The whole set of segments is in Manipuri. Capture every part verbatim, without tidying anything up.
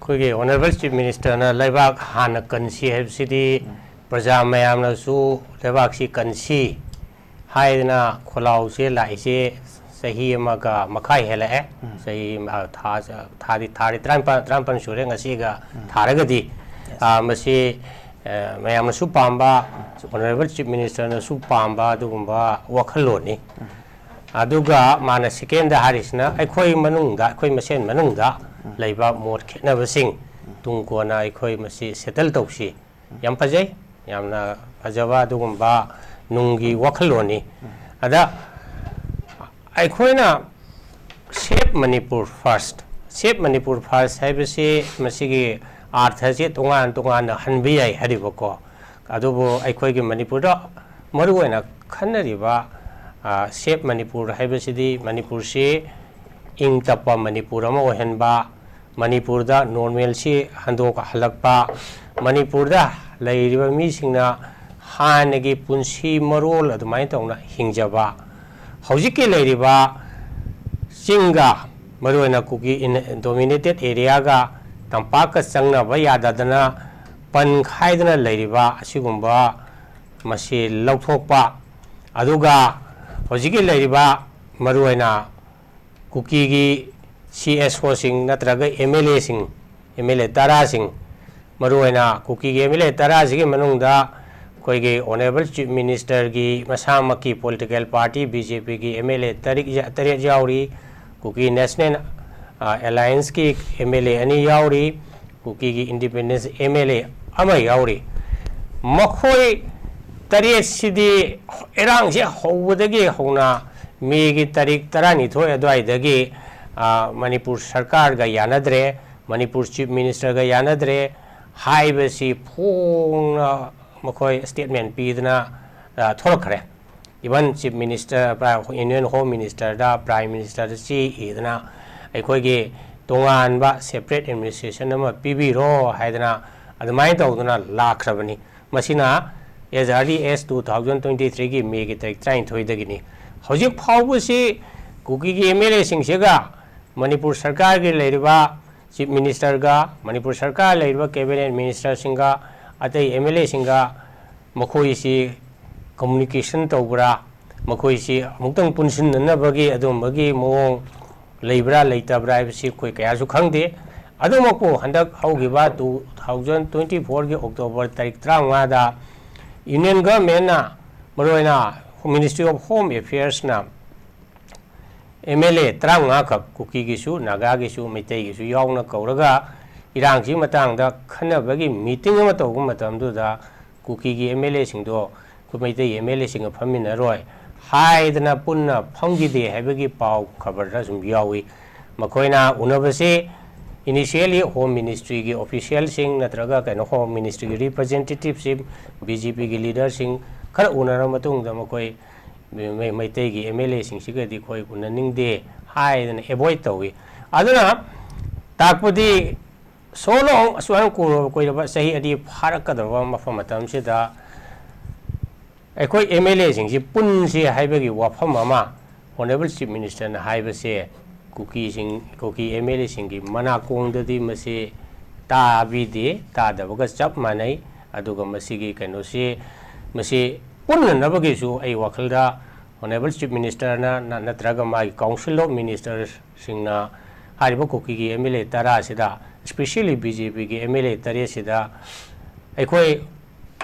ꯑꯩꯈꯣꯏꯒꯤ Honourable Chief Ministerꯅ ꯂꯩꯕꯥꯛ ꯍꯥꯟꯅ ꯀꯟꯁꯤ ꯍꯥꯏꯕꯁꯤꯗꯤ ꯄ꯭ꯔꯖꯥ ꯃꯌꯥꯝꯅꯁꯨ ꯂꯩꯕꯥꯛꯁꯤ ꯀꯟꯁꯤ ꯍꯥꯏꯗꯅ ꯈꯣꯜꯂꯥꯎꯁꯦ ꯂꯥꯛꯏꯁꯦ ꯆꯍꯤ ꯑꯃꯒ ꯃꯈꯥꯏ ꯍꯦꯜꯂꯛꯑꯦ꯫ ꯆꯍꯤ ꯑꯃ, ꯊꯥ, ꯊꯥꯗꯤ, ꯊꯥꯗꯤ ꯇꯔꯥꯅꯤꯄꯥꯟ, ꯇꯔꯥꯃꯥꯄꯟ ꯁꯨꯔꯦ ꯉꯁꯤꯒ ꯊꯥꯔꯒꯗꯤ꯫ ꯑ, ꯃꯁꯤ, ꯑ, ꯃꯌꯥꯝꯅꯁꯨ ꯄꯥꯝꯕ, Honourable Chief Ministerꯅꯁꯨ ꯄꯥꯝꯕ ꯑꯗꯨꯒꯨꯝꯕ ꯋꯥꯈꯜꯂꯣꯟꯅꯤ꯫ ꯑꯗꯨꯒ ꯃꯥꯅ secondꯗ ꯍꯥꯏꯔꯤꯁꯤꯅ ꯑꯩꯈꯣꯏ ꯃꯅꯨꯡꯗ, ꯑꯩꯈꯣꯏ ꯃꯁꯦꯟ ꯃꯅꯨꯡꯗ ꯂꯩꯕ ꯃꯣꯠ ꯈꯦꯠꯅꯕꯁꯤꯡ ꯇꯨꯡ ꯀꯣꯟꯅ ꯑꯩꯈꯣꯏ ꯃꯁꯤ settle ꯇꯧꯁꯤ꯫ ꯌꯥꯝ ꯐꯖꯩ, ꯌꯥꯝꯅ ꯐꯖꯕ ꯑꯗꯨꯒꯨꯝꯕ ꯅꯨꯡꯒꯤ ꯋꯥꯈꯜꯂꯣꯟꯅꯤ꯫ ꯑꯗ ꯑꯩꯈꯣꯏꯅ Save Manipur First, Save Manipur First ꯍꯥꯏꯕꯁꯤ ꯃꯁꯤꯒꯤ ꯑꯥꯔꯊꯁꯦ ꯇꯣꯉꯥꯟ ꯇꯣꯉꯥꯟꯅ ꯍꯟꯕ ꯌꯥꯏ ꯍꯥꯏꯔꯤꯕꯀꯣ꯫ ꯑꯗꯨꯕꯨ ꯑꯩꯈꯣꯏꯒꯤ ꯃꯅꯤꯄꯨꯔꯗ ꯃꯔꯨꯑꯣꯏꯅ ꯈꯟꯅꯔꯤꯕ, ꯑ, Save Manipur ꯍꯥꯏꯕꯁꯤꯗꯤ ꯃꯅꯤꯄꯨꯔꯁꯤ ꯏꯪ ꯇꯞꯄ ꯃꯅꯤꯄꯨꯔ ꯑꯃ ꯑꯣꯏꯍꯟꯕ, ꯃꯅꯤꯄꯨꯔꯗ normalcy ꯍꯟꯗꯣꯛ ꯍꯜꯂꯛꯄ, ꯃꯅꯤꯄꯨꯔꯗ ꯂꯩꯔꯤꯕ ꯃꯤꯁꯤꯡꯅ ꯍꯥꯟꯅꯒꯤ ꯄꯨꯟꯁꯤ ꯃꯔꯣꯜ ꯑꯗꯨꯃꯥꯏꯅ ꯇꯧꯅ ꯍꯤꯡꯖꯕ, ꯍꯧꯖꯤꯛꯀꯤ ꯂꯩꯔꯤꯕ ꯆꯤꯡꯒ, ꯃꯔꯨꯑꯣꯏꯅ ꯀꯨꯀꯤ in-, dominated areaꯒ ꯇꯝꯄꯥꯛꯀ ꯆꯪꯅꯕ ꯌꯥꯗꯗꯅ ꯄꯟꯈꯥꯏꯗꯅ ꯂꯩꯔꯤꯕ ꯑꯁꯤꯒꯨꯝꯕ ꯃꯁꯤ ꯂꯧꯊꯣꯛꯄ, ꯑꯗꯨꯒ ꯍꯧꯖꯤꯛꯀꯤ ꯂꯩꯔꯤꯕ ꯃꯔꯨꯑꯣꯏꯅ ꯀꯨꯀꯤꯒꯤ CSOꯁꯤꯡ ꯅꯠꯇ꯭ꯔꯒ MLAꯁꯤꯡ, MLA ꯇꯔꯥꯁꯤꯡ, ꯃꯔꯨꯑꯣꯏꯅ ꯀꯨꯀꯤꯒꯤ MLA ꯇꯔꯥꯁꯤꯒꯤ ꯃꯅꯨꯡꯗ ꯑꯩꯈꯣꯏꯒꯤ Honourable Chief Ministerꯒꯤ ꯃꯁꯥꯃꯛꯀꯤ political party BJPꯒꯤ MLA ꯇꯔꯤꯛ ꯌꯥ-, ꯇꯔꯦꯠ ꯌꯥꯎꯔꯤ, ꯀꯨꯀꯤ National, ꯑ, Allianceꯀꯤ MLA ꯑꯅꯤ ꯌꯥꯎꯔꯤ, ꯀꯨꯀꯤꯒꯤ Independence MLA ꯑꯃ ꯌꯥꯎꯔꯤ꯫ ꯃꯈꯣꯏ ꯇꯔꯦꯠꯁꯤꯗꯤ ꯏꯔꯥꯡꯁꯦ ꯍꯧꯕꯗꯒꯤ ꯍꯧꯅ ꯃꯦꯒꯤ ꯇꯥꯔꯤꯛ ꯇꯔꯥꯅꯤꯊꯣꯏ ꯑꯗꯨꯋꯥꯏꯗꯒꯤ, ꯑ, ꯃꯅꯤꯄꯨꯔ ꯁꯔꯀꯥꯔꯒ ꯌꯥꯅꯗ꯭ꯔꯦ, ꯃꯅꯤꯄꯨꯔ Chief Ministerꯒ ꯌꯥꯅꯗ꯭ꯔꯦ ꯍꯥꯏꯕꯁꯤ ꯐꯣꯡꯅ ꯃꯈꯣꯏ statement ꯄꯤꯗꯅ, ꯑ, ꯊꯣꯛꯂꯛꯈ꯭ꯔꯦ꯫ Even Chief Minister, Pri-, Union Home Ministerꯗ, Prime Ministerꯗ ꯆꯦ ꯏꯗꯅ ꯑꯩꯈꯣꯏꯒꯤ ꯇꯣꯉꯥꯟꯕ separate administration ꯑꯃ ꯄꯤꯕꯤꯔꯣ ꯍꯥꯏꯗꯅ ꯑꯗꯨꯃꯥꯏꯅ ꯇꯧꯗꯅ ꯂꯥꯛꯈ꯭ꯔꯕꯅꯤ꯫ ꯃꯁꯤꯅ as early as two thousand twenty threeꯒꯤ ꯃꯦꯒꯤ ꯇꯥꯔꯤꯛ ꯇꯔꯥꯅꯤꯊꯣꯏꯗꯒꯤꯅꯤ꯫ ꯍꯧꯖꯤꯛ ꯐꯥꯎꯕꯁꯤ ꯀꯨꯀꯤꯒꯤ MLAꯁꯤꯡꯁꯤꯒ ꯃꯅꯤꯄꯨꯔ ꯁꯔꯀꯥꯔꯒꯤ ꯂꯩꯔꯤꯕ ꯆꯤꯐ ꯃꯤꯅꯤꯁꯇꯔꯒ, ꯃꯅꯤꯄꯨꯔ ꯁꯔꯀꯥꯔ ꯂꯩꯔꯤꯕ ꯀꯦꯕꯤꯅꯦꯠ ꯃꯤꯅꯤꯁꯇꯔꯁꯤꯡꯒ, ꯑꯇꯩ ꯑꯦꯝ ꯑꯦꯜ ꯑꯦꯁꯤꯡꯒ ꯃꯈꯣꯏꯁꯤ ꯀꯝꯃꯨꯅꯤꯀꯦꯁꯟ ꯇꯧꯕ꯭ꯔꯥ, ꯃꯈꯣꯏꯁꯤ ꯑꯃꯨꯛꯇꯪ ꯄꯨꯟꯁꯤꯟꯅꯅꯕꯒꯤ ꯑꯗꯨꯝꯕꯒꯤ ꯃꯑꯣꯡ ꯂꯩꯕ꯭ꯔꯥ ꯂꯩꯇꯕ꯭ꯔꯥ ꯍꯥꯏꯕꯁꯤ ꯑꯩꯈꯣꯏ ꯀꯌꯥꯁꯨ ꯈꯪꯗꯦ꯫ ꯑꯗꯨꯃꯛꯄꯨ ꯍꯟꯗꯛ ꯍꯧꯈꯤꯕ ꯇꯨ ꯊꯥꯎꯖꯟ ꯇ꯭ꯋꯦꯟꯇꯤ ꯐꯣꯔꯒꯤ ꯑꯣꯛꯇꯣꯕꯔ ꯇꯥꯔꯤꯛ ꯇꯔꯥꯃꯉꯥꯗ ꯌꯨꯅꯤꯌꯟ ꯒꯚꯔꯟꯃꯦꯟꯅ, ꯃꯔꯨꯑꯣꯏꯅ ꯃꯤꯅꯤꯁꯇ꯭ꯔꯤ ꯑꯣꯐ ꯍꯣꯝ ꯑꯦꯐꯤꯌꯔꯁꯅ ꯑꯦꯝ ꯑꯦꯜ ꯑꯦ ꯇꯔꯥꯃꯉꯥꯈꯛ, ꯀꯨꯀꯤꯒꯤꯁꯨ, ꯅꯥꯒꯥꯒꯤꯁꯨ, ꯃꯩꯇꯩꯒꯤꯁꯨ ꯌꯥꯎꯅ ꯀꯧꯔꯒ ꯏꯔꯥꯡꯁꯤꯒꯤ ꯃꯇꯥꯡꯗ ꯈꯟꯅꯕꯒꯤ ꯃꯤꯇꯤꯡ ꯑꯃ ꯇꯧꯕ ꯃꯇꯝꯗꯨꯗ ꯀꯨꯀꯤꯒꯤ ꯑꯦꯝ ꯑꯦꯜ ꯑꯦꯁꯤꯡꯗꯣ ꯑꯩꯈꯣꯏ ꯃꯩꯇꯩ ꯑꯦꯝ ꯑꯦꯜ ꯑꯦꯁꯤꯡꯒ ꯐꯝꯃꯤꯟꯅꯔꯣꯏ ꯍꯥꯏꯗꯅ ꯄꯨꯟꯅ ꯐꯝꯈꯤꯗꯦ ꯍꯥꯏꯕꯒꯤ ꯄꯥꯎ ꯈꯕꯔꯗ ꯁꯨꯝ ꯌꯥꯎꯏ꯫ ꯃꯈꯣꯏꯅ ꯎꯅꯕꯁꯤ initially ꯍꯣꯝ ꯃꯤꯅꯤꯁꯇ꯭ꯔꯤꯒꯤ ꯑꯣꯐꯤꯁꯤꯌꯦꯜꯁꯤꯡ ꯅꯠꯇ꯭ꯔꯒ ꯀꯩꯅꯣ ꯍꯣꯝ ꯃꯤꯅꯤꯁꯇ꯭ꯔꯤꯒꯤ ꯔꯤꯄ꯭ꯔꯖꯦꯟꯇꯦꯇꯤꯞꯁꯤꯡ, ꯕꯤ ꯖꯦ ꯄꯤꯒꯤ ꯂꯤꯗꯔꯁꯤꯡ ꯈꯔ ꯎꯅꯔꯕ ꯃꯇꯨꯡꯗ ꯃꯈꯣꯏ ꯃꯩ-, ꯃꯩꯇꯩꯒꯤ ꯑꯦꯝ ꯑꯦꯜ ꯑꯦꯁꯤꯡꯁꯤꯒꯗꯤ ꯑꯩꯈꯣꯏ ꯎꯅꯅꯤꯡꯗꯦ ꯍꯥꯏꯗꯅ ꯑꯦꯚꯣꯏꯗ ꯇꯧꯏ꯫ ꯑꯗꯨꯅ ꯇꯥꯛꯄꯗꯤ so long, ꯑꯁꯨꯛ ꯌꯥꯝ ꯀꯨꯏꯔꯕ, ꯀꯨꯏꯔꯕ ꯆꯍꯤ ꯑꯅꯤ ꯐꯥꯔꯛꯀꯗꯧꯔꯕ ꯃꯐꯝ ꯃꯇꯝꯁꯤꯗ ꯑꯩꯈꯣꯏ ꯑꯦꯝ ꯑꯦꯜ ꯑꯦꯁꯤꯡꯁꯤ ꯄꯨꯟꯁꯤ ꯍꯥꯏꯕꯒꯤ ꯋꯥꯐꯝ ꯑꯃ ꯑꯣꯅꯔꯦꯕꯜ ꯆꯤꯐ ꯃꯤꯅꯤꯁꯇꯔꯅ ꯍꯥꯏꯕꯁꯦ ꯀꯨꯀꯤꯁꯤꯡ, ꯀꯨꯀꯤ ꯑꯦꯝ ꯑꯦꯜ ꯑꯦꯁꯤꯡꯒꯤ ꯃꯅꯥꯀꯣꯡꯗꯗꯤ ꯃꯁꯤ ꯇꯥꯕꯤꯗꯦ, ꯇꯥꯗꯕꯒ ꯆꯞ ꯃꯥꯟꯅꯩ꯫ ꯑꯗꯨꯒ ꯃꯁꯤꯒꯤ ꯀꯩꯅꯣꯁꯤ, ꯃꯁꯤ ꯄꯨꯟꯅꯅꯕꯒꯤꯁꯨ ꯑꯩ ꯋꯥꯈꯜꯗ ꯑꯣꯅꯔꯦꯕꯜ ꯆꯤꯐ ꯃꯤꯅꯤꯁꯇꯔꯅ ꯅ-, ꯅꯠꯇ꯭ꯔꯒ ꯃꯥꯒꯤ ꯀꯥꯎꯟꯁꯤꯜ ꯑꯣꯐ ꯃꯤꯅꯤꯁꯇꯔꯁꯤꯡꯅ ꯍꯥꯏꯔꯤꯕ ꯀꯨꯀꯤꯒꯤ ꯑꯦꯝ ꯑꯦꯜ ꯑꯦ ꯇꯔꯥꯁꯤꯗ, especially ꯕꯤ ꯖꯦ ꯄꯤꯒꯤ ꯑꯦꯝ ꯑꯦꯜ ꯑꯦ ꯇꯔꯦꯠꯁꯤꯗ ꯑꯩꯈꯣꯏ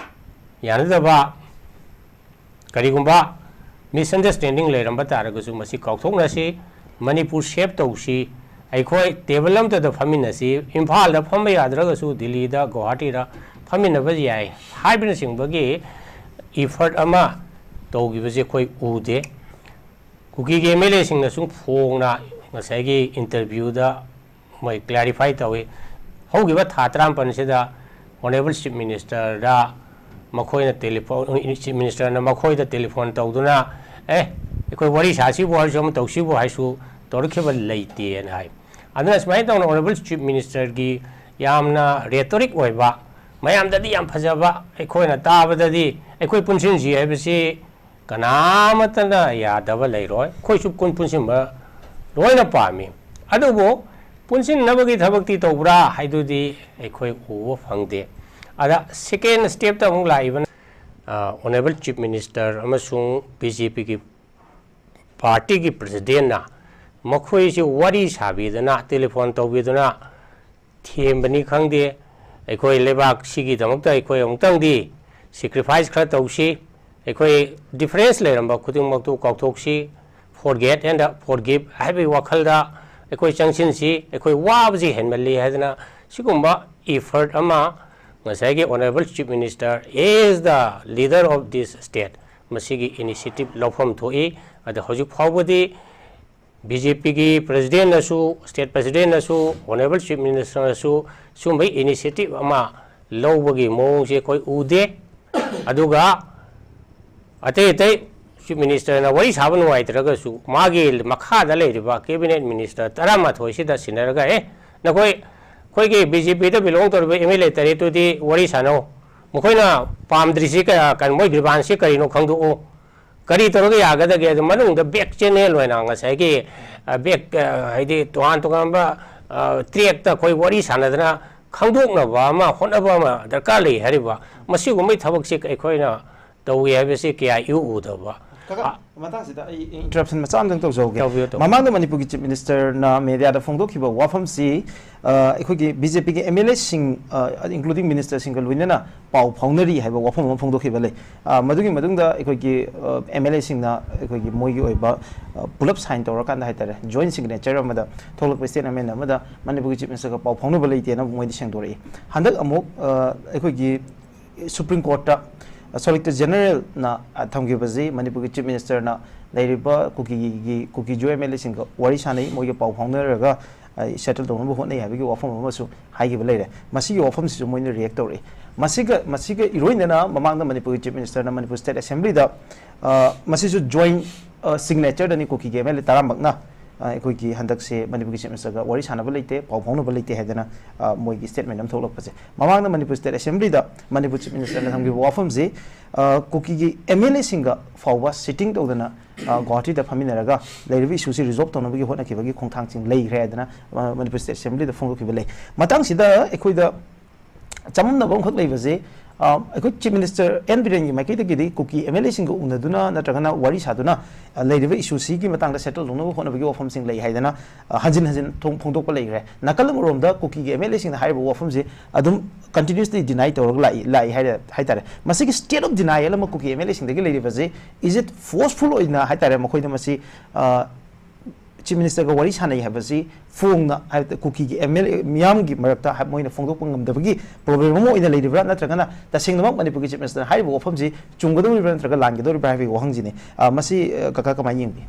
ꯌꯥꯅꯗꯕ, ꯀꯔꯤꯒꯨꯝꯕ ꯃꯤꯁꯑꯟꯗꯔꯁꯇꯦꯟꯗꯤꯡ ꯂꯩꯔꯝꯕ ꯇꯥꯔꯒꯁꯨ ꯃꯁꯤ ꯀꯥꯎꯊꯣꯛꯅꯁꯤ, ꯃꯅꯤꯄꯨꯔ ꯁꯦꯞ ꯇꯧꯁꯤ, ꯑꯩꯈꯣꯏ ꯇꯦꯕꯜ ꯑꯃꯠꯇꯗ ꯐꯝꯃꯤꯟꯅꯁꯤ, ꯏꯝꯐꯥꯜꯗ ꯐꯝꯕ ꯌꯥꯗ꯭ꯔꯒꯁꯨ ꯗꯤꯜꯂꯤꯗ, ꯒꯨꯋꯥꯍꯥꯇꯤꯗ ꯐꯝꯃꯤꯟꯅꯕ ꯌꯥꯏ ꯍꯥꯏꯕꯅꯆꯤꯡꯕꯒꯤ ꯏꯐꯔꯠ ꯑꯃ ꯇꯧꯈꯤꯕꯁꯦ ꯑꯩꯈꯣꯏ ꯎꯗꯦ꯫ ꯀꯨꯀꯤꯒꯤ ꯑꯦꯝ ꯑꯦꯜ ꯑꯦꯁꯤꯡꯅꯁꯨ ꯐꯣꯡꯅ ꯉꯁꯥꯏꯒꯤ ꯏꯟꯇꯔꯚ꯭ꯌꯨꯗ ꯃꯣꯏ ꯀ꯭ꯂꯦꯔꯤꯐꯥꯏ ꯇꯧꯏ꯫ ꯍꯧꯈꯤꯕ ꯊꯥ ꯇꯔꯥꯃꯥꯄꯜꯁꯤꯗ ꯑꯣꯅꯔꯦꯕꯜ ꯆꯤꯐ ꯃꯤꯅꯤꯁꯇꯔꯗ ꯃꯈꯣꯏꯅ ꯇꯦꯂꯤꯐꯣꯟ, ꯆꯤꯐ ꯃꯤꯅꯤꯁꯇꯔꯅ ꯃꯈꯣꯏꯗ ꯇꯦꯂꯤꯐꯣꯟ ꯇꯧꯗꯨꯅ, "ꯑꯦ, ꯑꯩꯈꯣꯏ ꯋꯥꯔꯤ ꯁꯥꯁꯤꯕꯨ ꯍꯥꯏꯔꯁꯨ, ꯑꯃ ꯇꯧꯁꯤꯕꯨ ꯍꯥꯏꯁꯨ, ꯇꯧꯔꯛꯈꯤꯕ ꯂꯩꯇꯦꯅ" ꯍꯥꯏ꯫ ꯑꯗꯨꯅ ꯁꯨꯃꯥꯏꯅ ꯇꯧꯅ ꯑꯣꯅꯔꯦꯕꯜ ꯆꯤꯐ ꯃꯤꯅꯤꯁꯇꯔꯒꯤ ꯌꯥꯝꯅ ꯔꯦꯇꯣꯔꯤꯛ ꯑꯣꯏꯕ, ꯃꯌꯥꯝꯗꯗꯤ ꯌꯥꯝ ꯐꯖꯕ, ꯑꯩꯈꯣꯏꯅ ꯇꯥꯕꯗꯗꯤ ꯑꯩꯈꯣꯏ ꯄꯨꯟꯁꯤꯟꯁꯤ ꯍꯥꯏꯕꯁꯤ ꯀꯅꯥꯃꯠꯇꯅ ꯌꯥꯗꯕ ꯂꯩꯔꯣꯏ꯫ ꯑꯩꯈꯣꯏꯁꯨ ꯄꯨꯟ-, ꯄꯨꯟꯁꯤꯟꯕ ꯂꯣꯏꯅ ꯄꯥꯝꯃꯤ꯫ ꯑꯗꯨꯕꯨ ꯄꯨꯟꯁꯤꯟꯅꯕꯒꯤ ꯊꯕꯛꯇꯤ ꯇꯧꯕ꯭ꯔꯥ ꯍꯥꯏꯗꯨꯗꯤ ꯑꯩꯈꯣꯏ ꯎꯕ ꯐꯪꯗꯦ꯫ ꯑꯗ second step ꯇ ꯑꯃꯨꯛ ꯂꯥꯛꯏꯕꯅ, ꯑ, Honourable Chief Minister ꯑꯃꯁꯨꯡ B J P ꯒꯤ party ꯒꯤ President ꯅ ꯃꯈꯣꯏꯁꯤ ꯋꯥꯔꯤ ꯁꯥꯕꯤꯗꯅ, telephone ꯇꯧꯕꯤꯗꯨꯅ ꯊꯦꯝꯕꯅꯤ ꯈꯪꯗꯦ, ꯑꯩꯈꯣꯏ ꯂꯩꯕꯥꯛꯁꯤꯒꯤꯗꯃꯛꯇ ꯑꯩꯈꯣꯏ ꯑꯃꯨꯛꯇꯪꯗꯤ sacrifice ꯈꯔ ꯇꯧꯁꯤ, ꯑꯩꯈꯣꯏ difference ꯂꯩꯔꯝꯕ ꯈꯨꯗꯤꯡꯃꯛꯇꯨ ꯀꯥꯎꯊꯣꯛꯁꯤ, forget and forgive ꯍꯥꯏꯕꯒꯤ ꯋꯥꯈꯜꯗ ꯑꯩꯈꯣꯏ ꯆꯪꯁꯤꯟꯁꯤ, ꯑꯩꯈꯣꯏ ꯋꯥꯕꯁꯤ ꯍꯦꯟꯃꯜꯂꯤ ꯍꯥꯏꯗꯅ ꯁꯤꯒꯨꯝꯕ effort ꯑꯃ ꯉꯁꯥꯏꯒꯤ Honourable Chief Minister as the leader of this state ꯃꯁꯤꯒꯤ initiative ꯂꯧꯐꯝ ꯊꯣꯛꯏ꯫ ꯑꯗ ꯍꯧꯖꯤꯛ ꯐꯥꯎꯕꯗꯤ B J P ꯒꯤ President ꯅꯁꯨ, State President ꯅꯁꯨ, Honourable Chief Minister ꯅꯁꯨ ꯁꯤꯒꯨꯝꯕꯒꯤ initiative ꯑꯃ ꯂꯧꯕꯒꯤ ꯃꯑꯣꯡꯁꯦ ꯑꯩꯈꯣꯏ ꯎꯗꯦ꯫ ꯑꯗꯨꯒ ꯑꯇꯩ ꯑꯇꯩ Chief Minister ꯅ ꯋꯥꯔꯤ ꯁꯥꯕ ꯅꯨꯡꯉꯥꯏꯇ꯭ꯔꯒꯁꯨ ꯃꯥꯒꯤ ꯃꯈꯥꯗ ꯂꯩꯔꯤꯕ Cabinet Minister ꯇꯔꯥꯃꯥꯊꯣꯏꯁꯤꯗ ꯁꯤꯟꯅꯔꯒ, "ꯑꯦ, ꯅꯈꯣꯏ, ꯑꯩꯈꯣꯏꯒꯤ B J P ꯗ belong ꯇꯧꯔꯤꯕ M L A ꯇꯔꯦꯠꯇꯨꯗꯤ ꯋꯥꯔꯤ ꯁꯥꯟꯅꯧ꯫ ꯃꯈꯣꯏꯅ ꯄꯥꯝꯗ꯭ꯔꯤꯁꯤ ꯀ-, ꯀ-, ꯃꯣꯏ grievance ꯁꯤ ꯀꯔꯤꯅꯣ ꯈꯪꯗꯣꯛꯎ꯫ ꯀꯔꯤ ꯇꯧꯔꯒ ꯌꯥꯒꯗꯒꯦ?" ꯑꯗꯨ ꯃꯅꯨꯡꯗ back channel ꯑꯣꯏꯅ ꯉꯁꯥꯏꯒꯤ, ꯑ, back, ꯑ, ꯍꯥꯏꯗꯤ ꯇꯣꯉꯥꯟ ꯇꯣꯉꯥꯟꯕ, ꯑ, track ꯇ ꯑꯩꯈꯣꯏ ꯋꯥꯔꯤ ꯁꯥꯟꯅꯗꯅ ꯈꯪꯗꯣꯛꯅꯕ ꯑꯃ ꯍꯣꯠꯅꯕ ꯑꯃ ꯗꯔꯀꯥꯔ ꯂꯩ ꯍꯥꯏꯔꯤꯕ꯫ ꯃꯁꯤꯒꯨꯝꯕꯒꯤ ꯊꯕꯛꯁꯤ ꯑꯩꯈꯣꯏꯅ ꯇꯧꯏ ꯍꯥꯏꯕꯁꯤ ꯀꯌꯥ ꯏꯎ ꯎꯗꯕ꯫ ꯀꯀꯥ, ꯑ, ꯃꯇꯥꯡꯁꯤꯗ ꯑꯩ interruption ꯃꯆꯥ ꯑꯝꯇꯪ ꯇꯧꯖꯍꯧꯒꯦ꯫ ꯇꯧꯕꯤꯌꯨ, ꯇꯧꯕꯤꯌꯨ꯫ ꯃꯃꯥꯡꯗ ꯃꯅꯤꯄꯨꯔꯒꯤ Chief Minister ꯅ media ꯗ ꯐꯣꯡꯗꯣꯛꯈꯤꯕ ꯋꯥꯐꯝꯁꯤ, ꯑ, ꯑꯩꯈꯣꯏꯒꯤ B J P ꯒꯤ M L A ꯁꯤꯡ, ꯑ, including Minister ꯁꯤꯡꯒ ꯂꯣꯏꯅꯅ ꯄꯥꯎ ꯐꯥꯎꯅꯔꯤ ꯍꯥꯏꯕ ꯋꯥꯐꯝ ꯑꯃ ꯐꯣꯡꯗꯣꯛꯈꯤꯕ ꯂꯩ꯫ ꯑ, ꯃꯗꯨꯒꯤ ꯃꯇꯨꯡꯗ ꯑꯩꯈꯣꯏꯒꯤ, ꯑ, M L A ꯁꯤꯡꯅ ꯑꯩꯈꯣꯏꯒꯤ ꯃꯣꯏꯒꯤ ꯑꯣꯏꯕ, ꯑ, ꯄꯨꯂꯞ sign ꯇꯧꯔꯀꯥꯟꯗ ꯍꯥꯏꯇꯥꯔꯦ, joint signature ꯑꯃꯗ ꯊꯣꯛꯂꯛꯄ statement ꯑꯃꯗ ꯃꯅꯤꯄꯨꯔꯒꯤ Chief Minister ꯒ ꯄꯥꯎ ꯐꯥꯎꯅꯕ ꯂꯩꯇꯦꯅ ꯃꯣꯏꯗꯤ ꯁꯦꯡꯗꯣꯔꯛꯏ꯫ ꯍꯟꯗꯛ ꯑꯃꯨꯛ, ꯑ, ꯑꯩꯈꯣꯏꯒꯤ Supreme Court ꯇ Solicitor General ꯅ, ꯑ, ꯊꯝꯈꯤꯕꯁꯤ ꯃꯅꯤꯄꯨꯔꯒꯤ Chief Minister ꯅ ꯂꯩꯔꯤꯕ ꯀꯨꯀꯤꯒꯤ, ꯀꯨꯀꯤ ꯖꯨ M L A ꯁꯤꯡꯒ ꯋꯥꯔꯤ ꯁꯥꯟꯅꯩ, ꯃꯣꯏꯒ ꯄꯥꯎ ꯐꯥꯎꯅꯔꯒ, ꯑ, settle ꯇꯧꯅꯕ ꯍꯣꯠꯅꯩ ꯍꯥꯏꯕꯒꯤ ꯋꯥꯐꯝ ꯑꯃꯁꯨ ꯍꯥꯏꯈꯤꯕ ꯂꯩꯔꯦ꯫ ꯃꯁꯤꯒꯤ ꯋꯥꯐꯝꯁꯤꯁꯨ ꯃꯣꯏꯅ react ꯇꯧꯔꯛꯏ꯫ ꯃꯁꯤꯒ, ꯃꯁꯤꯒ ꯏꯔꯣꯏꯅꯅ ꯃꯃꯥꯡꯗ ꯃꯅꯤꯄꯨꯔꯒꯤ Chief Minister ꯅ ꯃꯅꯤꯄꯨꯔ State Assembly ꯗ, ꯑ, ꯃꯁꯤꯁꯨ joint, ꯑ, signature ꯗꯅꯤ ꯀꯨꯀꯤꯒꯤ M L A ꯇꯔꯥꯃꯛꯅ ꯑ, ꯑꯩꯈꯣꯏꯒꯤ ꯍꯟꯗꯛꯁꯦ ꯃꯅꯤꯄꯨꯔꯒꯤ Chief Ministerꯒ ꯋꯥꯔꯤ ꯁꯥꯟꯅꯕ ꯂꯩꯇꯦ, ꯄꯥꯎ ꯐꯥꯎꯅꯕ ꯂꯩꯇꯦ ꯍꯥꯏꯗꯅ, ꯑ, ꯃꯣꯏꯒꯤ statement ꯑꯃ ꯊꯣꯛꯂꯛꯄꯁꯦ꯫ ꯃꯃꯥꯡꯗ ꯃꯅꯤꯄꯨꯔ State Assemblyꯗ ꯃꯅꯤꯄꯨꯔ Chief Ministerꯅ ꯊꯝꯈꯤꯕ ꯋꯥꯐꯝꯁꯤ, ꯑ, ꯀꯨꯀꯤꯒꯤ MLAꯁꯤꯡꯒ ꯐꯥꯎꯕ sitting ꯇꯧꯗꯅ, ꯑ, ꯒꯨꯋꯥꯍꯥꯇꯤꯗ ꯐꯝꯃꯤꯟꯅꯔꯒ ꯂꯩꯔꯤꯕ issueꯁꯤ resolve ꯇꯧꯅꯕꯒꯤ ꯍꯣꯠꯅꯈꯤꯕꯒꯤ ꯈꯣꯡꯊꯥꯡꯁꯤꯡ ꯂꯩꯈ꯭ꯔꯦ ꯍꯥꯏꯗꯅ, ꯑ, ꯃꯅꯤꯄꯨꯔ State Assemblyꯗ ꯐꯣꯡꯗꯣꯛꯈꯤꯕ ꯂꯩ꯫ ꯃꯇꯥꯡꯁꯤꯗ ꯑꯩꯈꯣꯏꯗ ꯆꯃꯝꯅꯕ ꯑꯃꯈꯛ ꯂꯩꯕꯁꯦ, ꯑ, ꯑꯩꯈꯣꯏ Chief Minister ꯑꯦꯟ ꯕꯤꯔꯦꯟꯒꯤ ꯃꯥꯏꯀꯩꯗꯒꯤꯗꯤ ꯀꯨꯀꯤ MLAꯁꯤꯡꯒ ꯎꯅꯗꯨꯅ ꯅꯠꯇ꯭ꯔꯒꯅ ꯋꯥꯔꯤ ꯁꯥꯗꯨꯅ, ꯑ, ꯂꯩꯔꯤꯕ issueꯁꯤꯒꯤ ꯃꯇꯥꯡꯗ settle ꯇꯧꯅꯕ ꯍꯣꯠꯅꯕꯒꯤ ꯋꯥꯐꯝꯁꯤꯡ ꯂꯩ ꯍꯥꯏꯗꯅ, ꯑ, ꯍꯟꯖꯤꯟ ꯍꯟꯖꯤꯟ ꯊꯣꯡ-, ꯐꯣꯡꯗꯣꯛꯄ ꯂꯩꯈ꯭ꯔꯦ꯫ ꯅꯥꯀꯜ ꯑꯃꯔꯣꯝꯗ ꯀꯨꯀꯤꯒꯤ MLAꯁꯤꯡꯅ ꯍꯥꯏꯔꯤꯕ ꯋꯥꯐꯝꯁꯤ ꯑꯗꯨꯝ continuously deny ꯇꯧꯔꯒ ꯂꯥꯛꯏ, ꯂꯥꯛꯏ ꯍꯥꯏꯔꯦ, ꯍꯥꯏꯇꯥꯔꯦ꯫ ꯃꯁꯤꯒꯤ state of denial ꯑꯃ ꯀꯨꯀꯤ MLAꯁꯤꯡꯗꯒꯤ ꯂꯩꯔꯤꯕꯁꯤ, is it forceful ꯑꯣꯏꯅ ꯍꯥꯏꯇꯥꯔꯦ, ꯃꯈꯣꯏꯗ ꯃꯁꯤ, ꯑ, Chief Ministerꯒ ꯋꯥꯔꯤ ꯁꯥꯟꯅꯩ ꯍꯥꯏꯕꯁꯤ ꯐꯣꯡꯅ, ꯍꯥꯏꯕꯗꯤ ꯀꯨꯀꯤꯒꯤ MLA ꯃꯤꯌꯥꯝꯒꯤ ꯃꯔꯛꯇ ꯍꯥꯏ-, ꯃꯣꯏꯅ ꯐꯣꯡꯗꯣꯛꯄ ꯉꯝꯗꯕꯒꯤ problem ꯑꯃ ꯑꯣꯏꯅ ꯂꯩꯔꯤꯕ꯭ꯔꯥ, ꯅꯠꯇ꯭ꯔꯒꯅ ꯇꯁꯦꯡꯅꯃꯛ ꯃꯅꯤꯄꯨꯔꯒꯤ Chief Ministerꯅ ꯍꯥꯏꯔꯤꯕ ꯋꯥꯐꯝꯁꯤ ꯆꯨꯝꯒꯗꯧꯔꯤꯕ꯭ꯔꯥ ꯅꯠꯇ꯭ꯔꯒ ꯂꯥꯟꯒꯗꯧꯔꯤꯕ꯭ꯔꯥ ꯍꯥꯏꯕꯒꯤ ꯋꯥꯍꯪꯁꯤꯅꯤ꯫ ꯑ, ꯃꯁꯤ, ꯑ, ꯀꯀꯥ ꯀꯃꯥꯏꯅ ꯌꯦꯡꯕꯤ?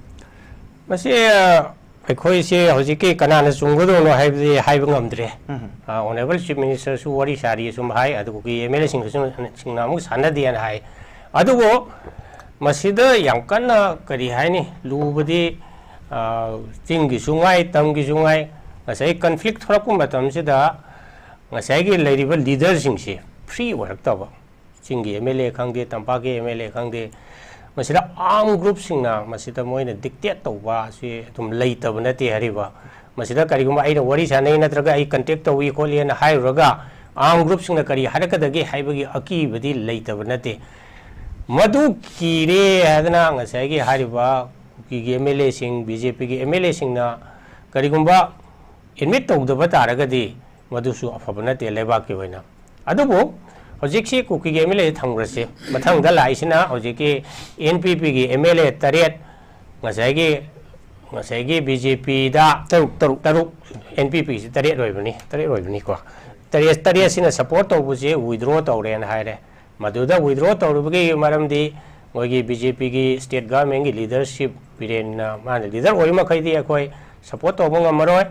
ꯃꯁꯤ, ꯑ, ꯑꯩꯈꯣꯏꯁꯦ ꯍꯧꯖꯤꯛꯀꯤ ꯀꯅꯥꯅ ꯆꯨꯝꯒꯗꯧꯅꯣ ꯍꯥꯏꯕꯗꯤ ꯍꯥꯏꯕ ꯉꯝꯗ꯭ꯔꯦ꯫ ꯎꯝ꯫ ꯑ, Honourable Chief Ministerꯁꯨ ꯋꯥꯔꯤ ꯁꯥꯔꯤ ꯑꯁꯨꯝ ꯍꯥꯏ, ꯑꯗꯨꯒ ꯀꯨꯀꯤ MLAꯁꯤꯡꯒꯁꯨ, ꯁꯤꯡꯅ ꯑꯃꯨꯛ ꯁꯥꯟꯅꯗꯦꯅ ꯍꯥꯏ꯫ ꯑꯗꯨꯕꯨ ꯃꯁꯤꯗ ꯌꯥꯝ ꯀꯟꯅ ꯀꯔꯤ ꯍꯥꯏꯅꯤ, ꯂꯨꯕꯗꯤ, ꯑ, ꯆꯤꯡꯒꯤꯁꯨ ꯉꯥꯏ, ꯇꯝꯒꯤꯁꯨ ꯉꯥꯏ, ꯉꯁꯥꯏ conflict ꯊꯣꯛꯂꯛꯄ ꯃꯇꯝꯁꯤꯗ ꯉꯁꯥꯏꯒꯤ ꯂꯩꯔꯤꯕ leaderꯁꯤꯡꯁꯤ free ꯑꯣꯏꯔꯛꯇꯕ, ꯆꯤꯡꯒꯤ MLA ꯈꯪꯗꯦ, ꯇꯝꯄꯥꯛꯀꯤ MLA ꯈꯪꯗꯦ, ꯃꯁꯤꯗ armed groupꯁꯤꯡꯅ ꯃꯁꯤꯗ ꯃꯣꯏꯅ dictate ꯇꯧꯕ ꯑꯁꯤ ꯑꯗꯨꯝ ꯂꯩꯇꯕ ꯅꯠꯇꯦ ꯍꯥꯏꯔꯤꯕ꯫ ꯃꯁꯤꯗ ꯀꯔꯤꯒꯨꯝꯕ ꯑꯩꯅ ꯋꯥꯔꯤ ꯁꯥꯟꯅꯩ ꯅꯠꯇ꯭ꯔꯒ ꯑꯩ contact ꯇꯧꯏ ꯈꯣꯠꯂꯤꯅ ꯍꯥꯏꯔꯨꯔꯒ armed groupꯁꯤꯡꯅ ꯀꯔꯤ ꯍꯥꯏꯔꯛꯀꯗꯒꯦ ꯍꯥꯏꯕꯒꯤ ꯑꯀꯤꯕꯗꯤ ꯂꯩꯇꯕ ꯅꯠꯇꯦ꯫ ꯃꯗꯨ ꯀꯤꯔꯦ ꯍꯥꯏꯗꯅ ꯉꯁꯥꯏꯒꯤ ꯍꯥꯏꯔꯤꯕ ꯀꯨꯀꯤꯒꯤ MLAꯁꯤꯡ, BJPꯒꯤ MLAꯁꯤꯡꯅ ꯀꯔꯤꯒꯨꯝꯕ admit ꯇꯧꯗꯕ ꯇꯥꯔꯒꯗꯤ ꯃꯗꯨꯁꯨ ꯑꯐꯕ ꯅꯠꯇꯦ ꯂꯩꯕꯥꯛꯀꯤ ꯑꯣꯏꯅ꯫ ꯑꯗꯨꯕꯨ ꯍꯧꯖꯤꯛꯁꯤ ꯀꯨꯀꯤꯒꯤ MLA ꯊꯝꯈ꯭ꯔꯁꯤ, ꯃꯊꯪꯗ ꯂꯥꯛꯏꯁꯤꯅ ꯍꯧꯖꯤꯛꯀꯤ NPPꯒꯤ MLA ꯇꯔꯦꯠ, ꯉꯁꯥꯏꯒꯤ, ꯉꯁꯥꯏꯒꯤ BJPꯗ ꯇꯔꯨꯛ, ꯇꯔꯨꯛ꯫ ꯇꯔꯨꯛ, NPPꯁꯤ ꯇꯔꯦꯠ ꯑꯣꯏꯕꯅꯤ, ꯇꯔꯦꯠ ꯑꯣꯏꯕꯅꯤꯀꯣ꯫ ꯇꯔꯦꯠ, ꯇꯔꯦꯠꯁꯤꯅ support ꯇꯧꯕꯁꯦ withdraw ꯇꯧꯔꯦꯅ ꯍꯥꯏꯔꯦ꯫ ꯃꯗꯨꯗ withdraw ꯇꯧꯔꯨꯕꯒꯤ ꯃꯔꯝꯗꯤ ꯃꯣꯏꯒꯤ BJPꯒꯤ state governmentꯀꯤ leadership, ꯕꯤꯔꯦꯟꯅ ꯃꯥꯅ leader ꯑꯣꯏꯔꯤ ꯃꯈꯩꯗꯤ ꯑꯩꯈꯣꯏ support ꯇꯧꯕ ꯉꯝꯃꯔꯣꯏ꯫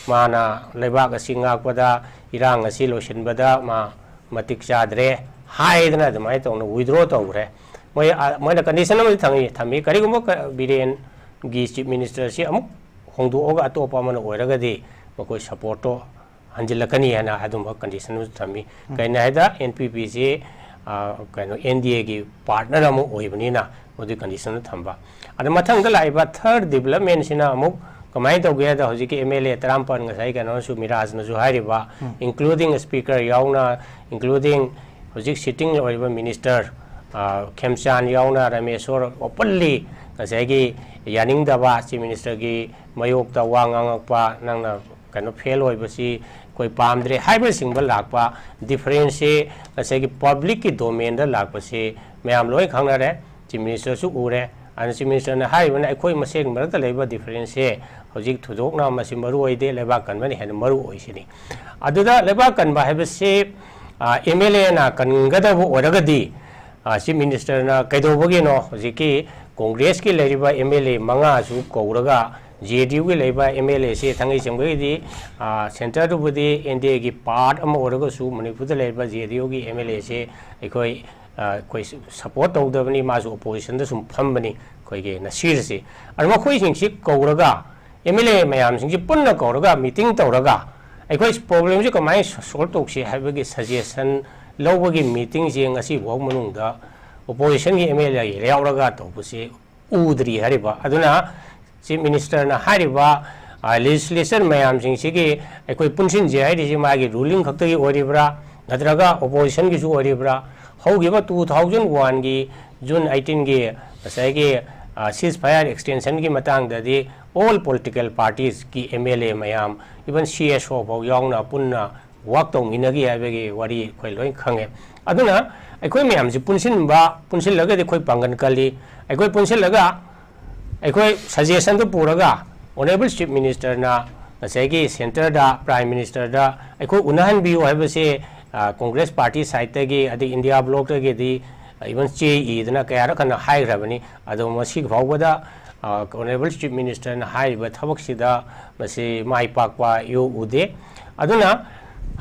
ꯃꯥꯅ ꯂꯩꯕꯥꯛ ꯑꯁꯤ ꯉꯥꯛꯄꯗ, ꯏꯔꯥꯡ ꯑꯁꯤ ꯂꯣꯏꯁꯤꯟꯕꯗ ꯃꯥ ꯃꯇꯤꯛ ꯆꯥꯗ꯭ꯔꯦ ꯍꯥꯏꯗꯅ ꯑꯗꯨꯃꯥꯏꯅ ꯇꯧꯅ withdraw ꯇꯧꯈ꯭ꯔꯦ꯫ ꯃꯣꯏ, ꯑ, ꯃꯣꯏꯅ condition ꯑꯃꯗꯤ ꯊꯝꯃꯤ, ꯊꯝꯃꯤ꯫ ꯀꯔꯤꯒꯨꯝꯕ ꯀ-, ꯕꯤꯔꯦꯟꯒꯤ Chief Ministerꯁꯤ ꯑꯃꯨꯛ ꯍꯣꯡꯗꯣꯛꯑꯒ ꯑꯇꯣꯞꯄ ꯑꯃꯅ ꯑꯣꯏꯔꯒꯗꯤ ꯃꯈꯣꯏ ꯁꯞꯄꯣꯔꯠꯇꯣ ꯍꯟꯖꯤꯜꯂꯛꯀꯅꯤ ꯍꯥꯏꯅ ꯑꯗꯨꯝꯕ ꯀꯟꯗꯤꯁꯟ ꯑꯃꯁꯨ ꯊꯝꯃꯤ꯫ ꯀꯩꯅꯣ ꯍꯥꯏꯗ ꯑꯦꯟ ꯄꯤ ꯄꯤꯁꯤ ꯀꯩꯅꯣ ꯑꯦꯟ ꯗꯤ ꯑꯦꯒꯤ ꯄꯥꯔꯠꯅꯔ ꯑꯃ ꯑꯣꯏꯕꯅꯤꯅ ꯃꯗꯨꯒꯤ ꯀꯟꯗꯤꯁꯟꯗ ꯊꯝꯕ꯫ ꯑꯗ ꯃꯊꯪꯗ ꯂꯥꯛꯏꯕ ꯊꯔꯠ ꯗꯤꯕꯂꯞꯃꯦꯟꯁꯤꯅ ꯑꯃꯨꯛ ꯀꯃꯥꯏꯅ ꯇꯧꯒꯦ ꯍꯥꯏꯗ, ꯍꯧꯖꯤꯛꯀꯤ ꯑꯦꯝ ꯑꯦꯜ ꯑꯦ ꯇꯔꯥꯃꯥꯄꯟ ꯉꯁꯥꯏ ꯀꯩꯅꯣꯅꯁꯨ, ꯃꯤꯔꯥꯖꯅꯁꯨ ꯍꯥꯏꯔꯤꯕ, including speaker ꯌꯥꯎꯅ, including ꯍꯧꯖꯤꯛ sitting ꯑꯣꯏꯔꯤꯕ ꯃꯤꯅꯤꯁꯇꯔ ꯈꯦꯝꯆꯥꯟ ꯌꯥꯎꯅ, ꯔꯥꯃꯦꯁꯣꯔ openly ꯉꯁꯥꯏꯒꯤ ꯌꯥꯅꯤꯡꯗꯕ, ꯆꯤꯐ ꯃꯤꯅꯤꯁꯇꯔꯒꯤ ꯃꯥꯌꯣꯛꯇ ꯋꯥ ꯉꯥꯡꯉꯛꯄ, ꯅꯪꯅ ꯀꯩꯅꯣ ꯐꯦꯜ ꯑꯣꯏꯕꯁꯤ ꯑꯩꯈꯣꯏ ꯄꯥꯝꯗ꯭ꯔꯦ ꯍꯥꯏꯕꯅꯆꯤꯡꯕ ꯂꯥꯛꯄ, ꯗꯤꯐꯔꯦꯟꯁꯁꯤ ꯉꯁꯥꯏꯒꯤ ꯄꯕ꯭ꯂꯤꯛꯀꯤ ꯗꯣꯃꯦꯟꯗ ꯂꯥꯛꯄꯁꯤ ꯃꯌꯥꯝ ꯂꯣꯏ ꯈꯪꯅꯔꯦ, ꯆꯤꯐ ꯃꯤꯅꯤꯁꯇꯔꯁꯨ ꯎꯔꯦ꯫ ꯑꯗꯨꯅ ꯆꯤꯐ ꯃꯤꯅꯤꯁꯇꯔꯅ ꯍꯥꯏꯔꯤꯕꯅ ꯑꯩꯈꯣꯏ ꯃꯁꯦꯟ ꯃꯔꯛꯇ ꯂꯩꯕ ꯗꯤꯐꯔꯦꯟꯁꯁꯦ ꯍꯧꯖꯤꯛ ꯊꯣꯏꯗꯣꯛꯅ ꯃꯁꯤ ꯃꯔꯨ ꯑꯣꯏꯗꯦ, ꯂꯩꯕꯥꯛ ꯀꯟꯕꯅ ꯍꯦꯟꯅ ꯃꯔꯨ ꯑꯣꯏꯁꯤꯅꯤ꯫ ꯑꯗꯨꯗ ꯂꯩꯕꯥꯛ ꯀꯟꯕ ꯍꯥꯏꯕꯁꯤ ꯑꯦꯝ ꯑꯦꯜ ꯑꯦꯅ ꯀꯟꯒꯗꯕ ꯑꯣꯏꯔꯒꯗꯤ ꯆꯤꯐ ꯃꯤꯅꯤꯁꯇꯔꯅ ꯀꯩꯗꯧꯕꯒꯤꯅꯣ ꯍꯧꯖꯤꯛꯀꯤ ꯀꯣꯡꯒ꯭ꯔꯦꯁꯀꯤ ꯂꯩꯔꯤꯕ ꯑꯦꯝ ꯑꯦꯜ ꯑꯦ ꯃꯉꯥꯁꯨ ꯀꯧꯔꯒ ꯖꯦ ꯗꯤ ꯌꯨꯒꯤ ꯂꯩꯕ ꯑꯦꯝ ꯑꯦꯜ ꯑꯦꯁꯤ ꯊꯥꯡꯃꯩ ꯁꯦꯡꯕꯒꯤꯗꯤ ꯁꯦꯟꯇꯔꯗꯨꯕꯨꯗꯤ ꯑꯦꯟ ꯗꯤ ꯑꯦꯒꯤ ꯄꯥꯔꯠ ꯑꯃ ꯑꯣꯏꯔꯒꯁꯨ ꯃꯅꯤꯄꯨꯔꯗ ꯂꯩꯔꯤꯕ ꯖꯦ ꯗꯤ ꯌꯨꯒꯤ ꯑꯦꯝ ꯑꯦꯜ ꯑꯦꯁꯤ ꯑꯩꯈꯣꯏ ꯑꯩꯈꯣꯏ ꯁꯞꯄꯣꯔꯠ ꯇꯧꯗꯕꯅꯤ, ꯃꯥꯁꯨ ꯑꯣꯄꯣꯖꯤꯁꯟꯗ ꯁꯨꯝ ꯐꯝꯕꯅꯤ ꯑꯩꯈꯣꯏꯒꯤ ꯅꯁꯤꯔꯁꯤ꯫ ꯑꯗꯨ ꯃꯈꯣꯏꯁꯤꯡꯁꯤ ꯀꯧꯔꯒ ꯑꯦꯝ ꯑꯦꯜ ꯑꯦ ꯃꯌꯥꯝꯁꯤꯡꯁꯤ ꯄꯨꯟꯅ ꯀꯧꯔꯒ ꯃꯤꯇꯤꯡ ꯇꯧꯔꯒ ꯑꯩꯈꯣꯏ ꯄ꯭ꯔꯣꯕ꯭ꯂꯦꯝꯁꯤ ꯀꯃꯥꯏꯅ ꯁꯣꯜꯕ ꯇꯧꯁꯤ ꯍꯥꯏꯕꯒꯤ ꯁꯖꯦꯁꯟ ꯂꯧꯕꯒꯤ ꯃꯤꯇꯤꯡꯁꯦ ꯉꯁꯤꯐꯥꯎ ꯃꯅꯨꯡꯗ ꯑꯣꯄꯣꯖꯤꯁꯟꯒꯤ ꯑꯦꯝ ꯑꯦꯜ ꯑꯦ ꯌꯥꯎꯔꯒ ꯇꯧꯕꯁꯤ ꯎꯗ꯭ꯔꯤ ꯍꯥꯏꯔꯤꯕ꯫ ꯑꯗꯨꯅ ꯆꯤꯐ ꯃꯤꯅꯤꯁꯇꯔꯅ ꯍꯥꯏꯔꯤꯕ ꯂꯦꯖꯤꯁꯂꯦꯆꯔ ꯃꯌꯥꯝꯁꯤꯡꯁꯤꯒꯤ ꯑꯩꯈꯣꯏ ꯄꯨꯟꯁꯤꯟꯁꯦ ꯍꯥꯏꯔꯤꯁꯤ ꯃꯥꯒꯤ ꯔꯨꯂꯤꯡ ꯈꯛꯇꯒꯤ ꯑꯣꯏꯔꯤꯕ꯭ꯔꯥ, ꯅꯠꯇ꯭ꯔꯒ ꯑꯣꯄꯣꯖꯤꯁꯟꯒꯤꯁꯨ ꯑꯣꯏꯔꯤꯕ꯭ꯔꯥ? ꯍꯧꯈꯤꯕ ꯇꯨ ꯊꯥꯎꯖꯟ ꯋꯥꯟꯒꯤ ꯖꯨꯟ ꯑꯩꯠꯇꯤꯟꯒꯤ ꯉꯁꯥꯏꯒꯤ ꯁꯤꯖ ꯐꯥꯌꯔ ꯑꯦꯛꯁꯇꯦꯟꯁꯟꯒꯤ ꯃꯇꯥꯡꯗꯗꯤ ꯑꯣꯜ ꯄꯣꯂꯤꯇꯤꯀꯦꯜ ꯄꯥꯔꯇꯤꯁꯀꯤ ꯑꯦꯝ ꯑꯦꯜ ꯑꯦ ꯃꯌꯥꯝ, ꯏꯚꯟ ꯁꯤ ꯑꯦꯁ ꯑꯣ ꯐꯥꯎ ꯌꯥꯎꯅ ꯄꯨꯟꯅ ꯋꯥꯛ ꯇꯧꯃꯤꯟꯅꯈꯤ ꯍꯥꯏꯕꯒꯤ ꯋꯥꯔꯤ ꯑꯩꯈꯣꯏ ꯂꯣꯏ ꯈꯪꯉꯦ꯫ ꯑꯗꯨꯅ ꯑꯩꯈꯣꯏ ꯃꯌꯥꯝꯁꯤ ꯄꯨꯟꯁꯤꯟꯕ, ꯄꯨꯟꯁꯤꯜꯂꯒꯗꯤ ꯑꯩꯈꯣꯏ ꯄꯥꯡꯒꯜ ꯀꯜꯂꯤ꯫ ꯑꯩꯈꯣꯏ ꯄꯨꯟꯁꯤꯜꯂꯒ ꯑꯩꯈꯣꯏ ꯁꯖꯦꯁꯟꯗꯨ ꯄꯨꯔꯒ ꯑꯣꯅꯔꯦꯕꯜ ꯆꯤꯐ ꯃꯤꯅꯤꯁꯇꯔꯅ ꯉꯁꯥꯏꯒꯤ ꯁꯦꯟꯇꯔꯗ, ꯄ꯭ꯔꯥꯏꯝ ꯃꯤꯅꯤꯁꯇꯔꯗ ꯑꯩꯈꯣꯏ ꯎꯅꯍꯟꯕꯤꯌꯨ ꯍꯥꯏꯕꯁꯦ, ꯑ, ꯀꯣꯡꯒ꯭ꯔꯦꯁ ꯄꯥꯔꯇꯤ ꯁꯥꯏꯠꯇꯒꯤ, ꯑꯗꯩ ꯏꯟꯗꯤꯌꯥ ꯕ꯭ꯂꯣꯛꯇꯒꯤꯗꯤ, ꯑ, ꯏꯚꯟ ꯆꯦ ꯏꯗꯅ ꯀꯌꯥꯔꯛ ꯍꯟꯅ ꯍꯥꯏꯈ꯭ꯔꯕꯅꯤ꯫ ꯑꯗꯣ ꯃꯁꯤ ꯐꯥꯎꯕꯗ, ꯑ, ꯑꯣꯅꯔꯦꯕꯜ ꯆꯤꯐ ꯃꯤꯅꯤꯁꯇꯔꯅ ꯍꯥꯏꯔꯤꯕ ꯊꯕꯛꯁꯤꯗ ꯃꯁꯤ ꯃꯥꯏ ꯄꯥꯛꯄ ꯏꯎ ꯎꯗꯦ꯫ ꯑꯗꯨꯅ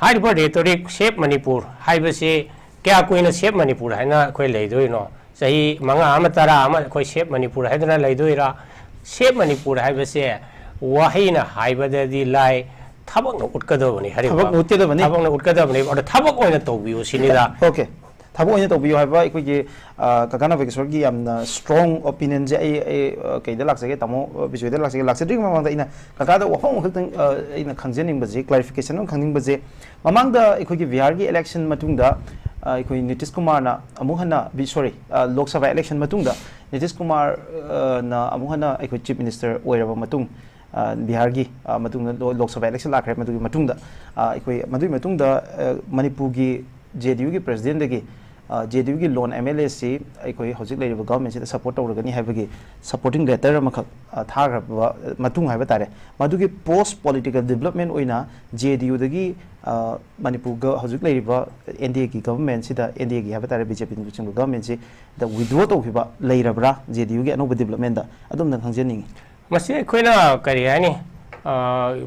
ꯍꯥꯏꯔꯤꯕ ꯔꯦꯇꯣꯔꯤꯛ ꯁꯦꯞ ꯃꯅꯤꯄꯨꯔ ꯍꯥꯏꯕꯁꯤ ꯀꯌꯥ ꯀꯨꯏꯅ ꯁꯦꯞ ꯃꯅꯤꯄꯨꯔ ꯍꯥꯏꯅ ꯑꯩꯈꯣꯏ ꯂꯩꯗꯣꯏꯅꯣ? ꯆꯍꯤ ꯃꯉꯥ ꯑꯃ, ꯇꯔꯥ ꯑꯃ ꯑꯩꯈꯣꯏ ꯁꯦꯞ ꯃꯅꯤꯄꯨꯔ ꯍꯥꯏꯗꯨꯅ ꯂꯩꯗꯣꯏꯔꯥ? ꯁꯦꯞ ꯃꯅꯤꯄꯨꯔ ꯍꯥꯏꯕꯁꯦ ꯋꯥꯍꯩꯅ ꯍꯥꯏꯕꯗꯗꯤ ꯂꯥꯏ, ꯊꯕꯛꯅ ꯎꯠꯀꯗꯕꯅꯤ ꯍꯥꯏꯔꯤꯕ꯫ ꯊꯕꯛꯅ ꯎꯠꯀꯗꯕꯅꯤ꯫ ꯊꯕꯛꯅ ꯎꯠꯀꯗꯕꯅꯤ꯫ ꯑꯗꯣ ꯊꯕꯛ ꯑꯣꯏꯅ ꯇꯧꯕꯤꯌꯨ ꯁꯤꯅꯤꯗ꯫ ꯑꯣꯀꯦ, ꯊꯕꯛ ꯑꯣꯏꯅ ꯇꯧꯕꯤꯌꯨ ꯍꯥꯏꯕ ꯑꯩꯈꯣꯏꯒꯤ ꯑ, ꯀꯀꯥ ꯅꯕꯀꯤꯁꯣꯔꯒꯤ ꯌꯥꯝꯅ ꯁ꯭ꯇꯔꯣꯡ ꯑꯣꯄꯤꯅꯤꯌꯟꯁꯦ ꯑꯩ ꯑꯩ, ꯑ, ꯀꯩꯗ ꯂꯥꯛꯆꯒꯦ, ꯇꯥꯃꯣ, ꯑ, ꯕꯤꯖꯣꯏꯗ ꯂꯥꯛꯆꯒꯦ꯫ ꯂꯥꯛꯆꯗ꯭ꯔꯤꯉꯩ ꯃꯃꯥꯡꯗ ꯑꯩꯅ ꯀꯀꯥꯗ ꯋꯥꯐꯝ ꯑꯃꯈꯛꯇꯪ, ꯑ, ꯑꯩꯅ ꯈꯪꯖꯅꯤꯡꯕꯁꯦ, ꯀ꯭ꯂꯥꯔꯤꯐꯤꯀꯦꯁꯟ ꯑꯃ ꯈꯪꯅꯤꯡꯕꯁꯦ, ꯃꯃꯥꯡꯗ ꯑꯩꯈꯣꯏꯒꯤ ꯕꯤꯍꯥꯔꯒꯤ ꯏꯂꯦꯛꯁꯟ ꯃꯇꯨꯡꯗ, ꯑ, ꯑꯩꯈꯣꯏ ꯅꯤꯇꯤꯁ ꯀꯨꯃꯥꯔꯅ ꯑꯃꯨꯛ ꯍꯟꯅ ꯕꯤ- ꯁꯣꯔꯤ, ꯑ, ꯂꯣꯛ ꯁꯚꯥ ꯏꯂꯦꯛꯁꯟ ꯃꯇꯨꯡꯗ ꯅꯤꯇꯤꯁ ꯀꯨꯃꯥꯔ, ꯑ, ꯅ ꯑꯃꯨꯛ ꯍꯟꯅ ꯑꯩꯈꯣꯏ ꯆꯤꯐ ꯃꯤꯅꯤꯁꯇꯔ ꯑꯣꯏꯔꯕ ꯃꯇꯨꯡ, ꯑ, ꯕꯤꯍꯥꯔꯒꯤ, ꯑ, ꯃꯇꯨꯡꯗ ꯂꯣ- ꯂꯣꯛ ꯁꯚꯥ ꯏꯂꯦꯛꯁꯟ ꯂꯥꯛꯈ꯭ꯔꯦ꯫ ꯃꯗꯨꯒꯤ ꯃꯇꯨꯡꯗ, ꯑ, ꯑꯩꯈꯣꯏ ꯃꯗꯨꯒꯤ ꯃꯇꯨꯡꯗ, ꯑ, ꯃꯅꯤꯄꯨꯔꯒꯤ ꯖꯦ ꯗꯤ ꯌꯨꯒꯤ ꯄ꯭ꯔꯦꯁꯤꯗꯦꯟꯗꯒꯤ, ꯑ, ꯖꯦ ꯗꯤ ꯌꯨꯒꯤ ꯂꯣꯟ ꯑꯦꯝ ꯑꯦꯜ ꯑꯦꯁꯤ ꯑꯩꯈꯣꯏ ꯍꯧꯖꯤꯛ ꯂꯩꯔꯤꯕ ꯒꯚꯔꯟꯃꯦꯟꯁꯤꯗ ꯁꯄꯣꯔꯠ ꯇꯧꯔꯒꯅꯤ ꯍꯥꯏꯕꯒꯤ ꯁꯄꯣꯔꯇꯤꯡ ꯂꯦꯇꯔ ꯑꯃꯈꯛ, ꯑ, ꯊꯥꯈ꯭ꯔꯕ ꯃꯇꯨꯡ ꯍꯥꯏꯕ ꯇꯥꯔꯦ꯫ ꯃꯗꯨꯒꯤ ꯄꯣꯁ ꯄꯣꯂꯤꯇꯤꯀꯦꯜ ꯗꯤꯕꯂꯞꯃꯦꯟ ꯑꯣꯏꯅ ꯖꯦ ꯗꯤ ꯌꯨꯗꯒꯤ, ꯑ, ꯃꯅꯤꯄꯨꯔꯒ ꯍꯧꯖꯤꯛ ꯂꯩꯔꯤꯕ ꯑꯦꯟ ꯗꯤ ꯑꯦꯒꯤ ꯒꯚꯔꯟꯃꯦꯟꯁꯤꯗ, ꯑꯦꯟ ꯗꯤ ꯑꯦꯒꯤ ꯍꯥꯏꯕ ꯇꯥꯔꯦ, ꯕꯤ ꯖꯦ ꯄꯤꯅ ꯂꯨꯆꯤꯡꯕ ꯒꯚꯔꯟꯃꯦꯟꯁꯤꯗ ꯋꯤꯗ꯭ꯔꯣ ꯇꯧꯈꯤꯕ ꯂꯩꯔꯕ꯭ꯔꯥ ꯖꯦ ꯗꯤ ꯌꯨꯒꯤ ꯑꯅꯧꯕ ꯗꯤꯕꯂꯞꯃꯦꯟꯗ? ꯑꯗꯨꯝꯇꯪ ꯈꯪꯖꯅꯤꯡꯉꯤ꯫ ꯃꯁꯤ ꯑꯩꯈꯣꯏꯅ ꯀꯔꯤ ꯍꯥꯏꯅꯤ,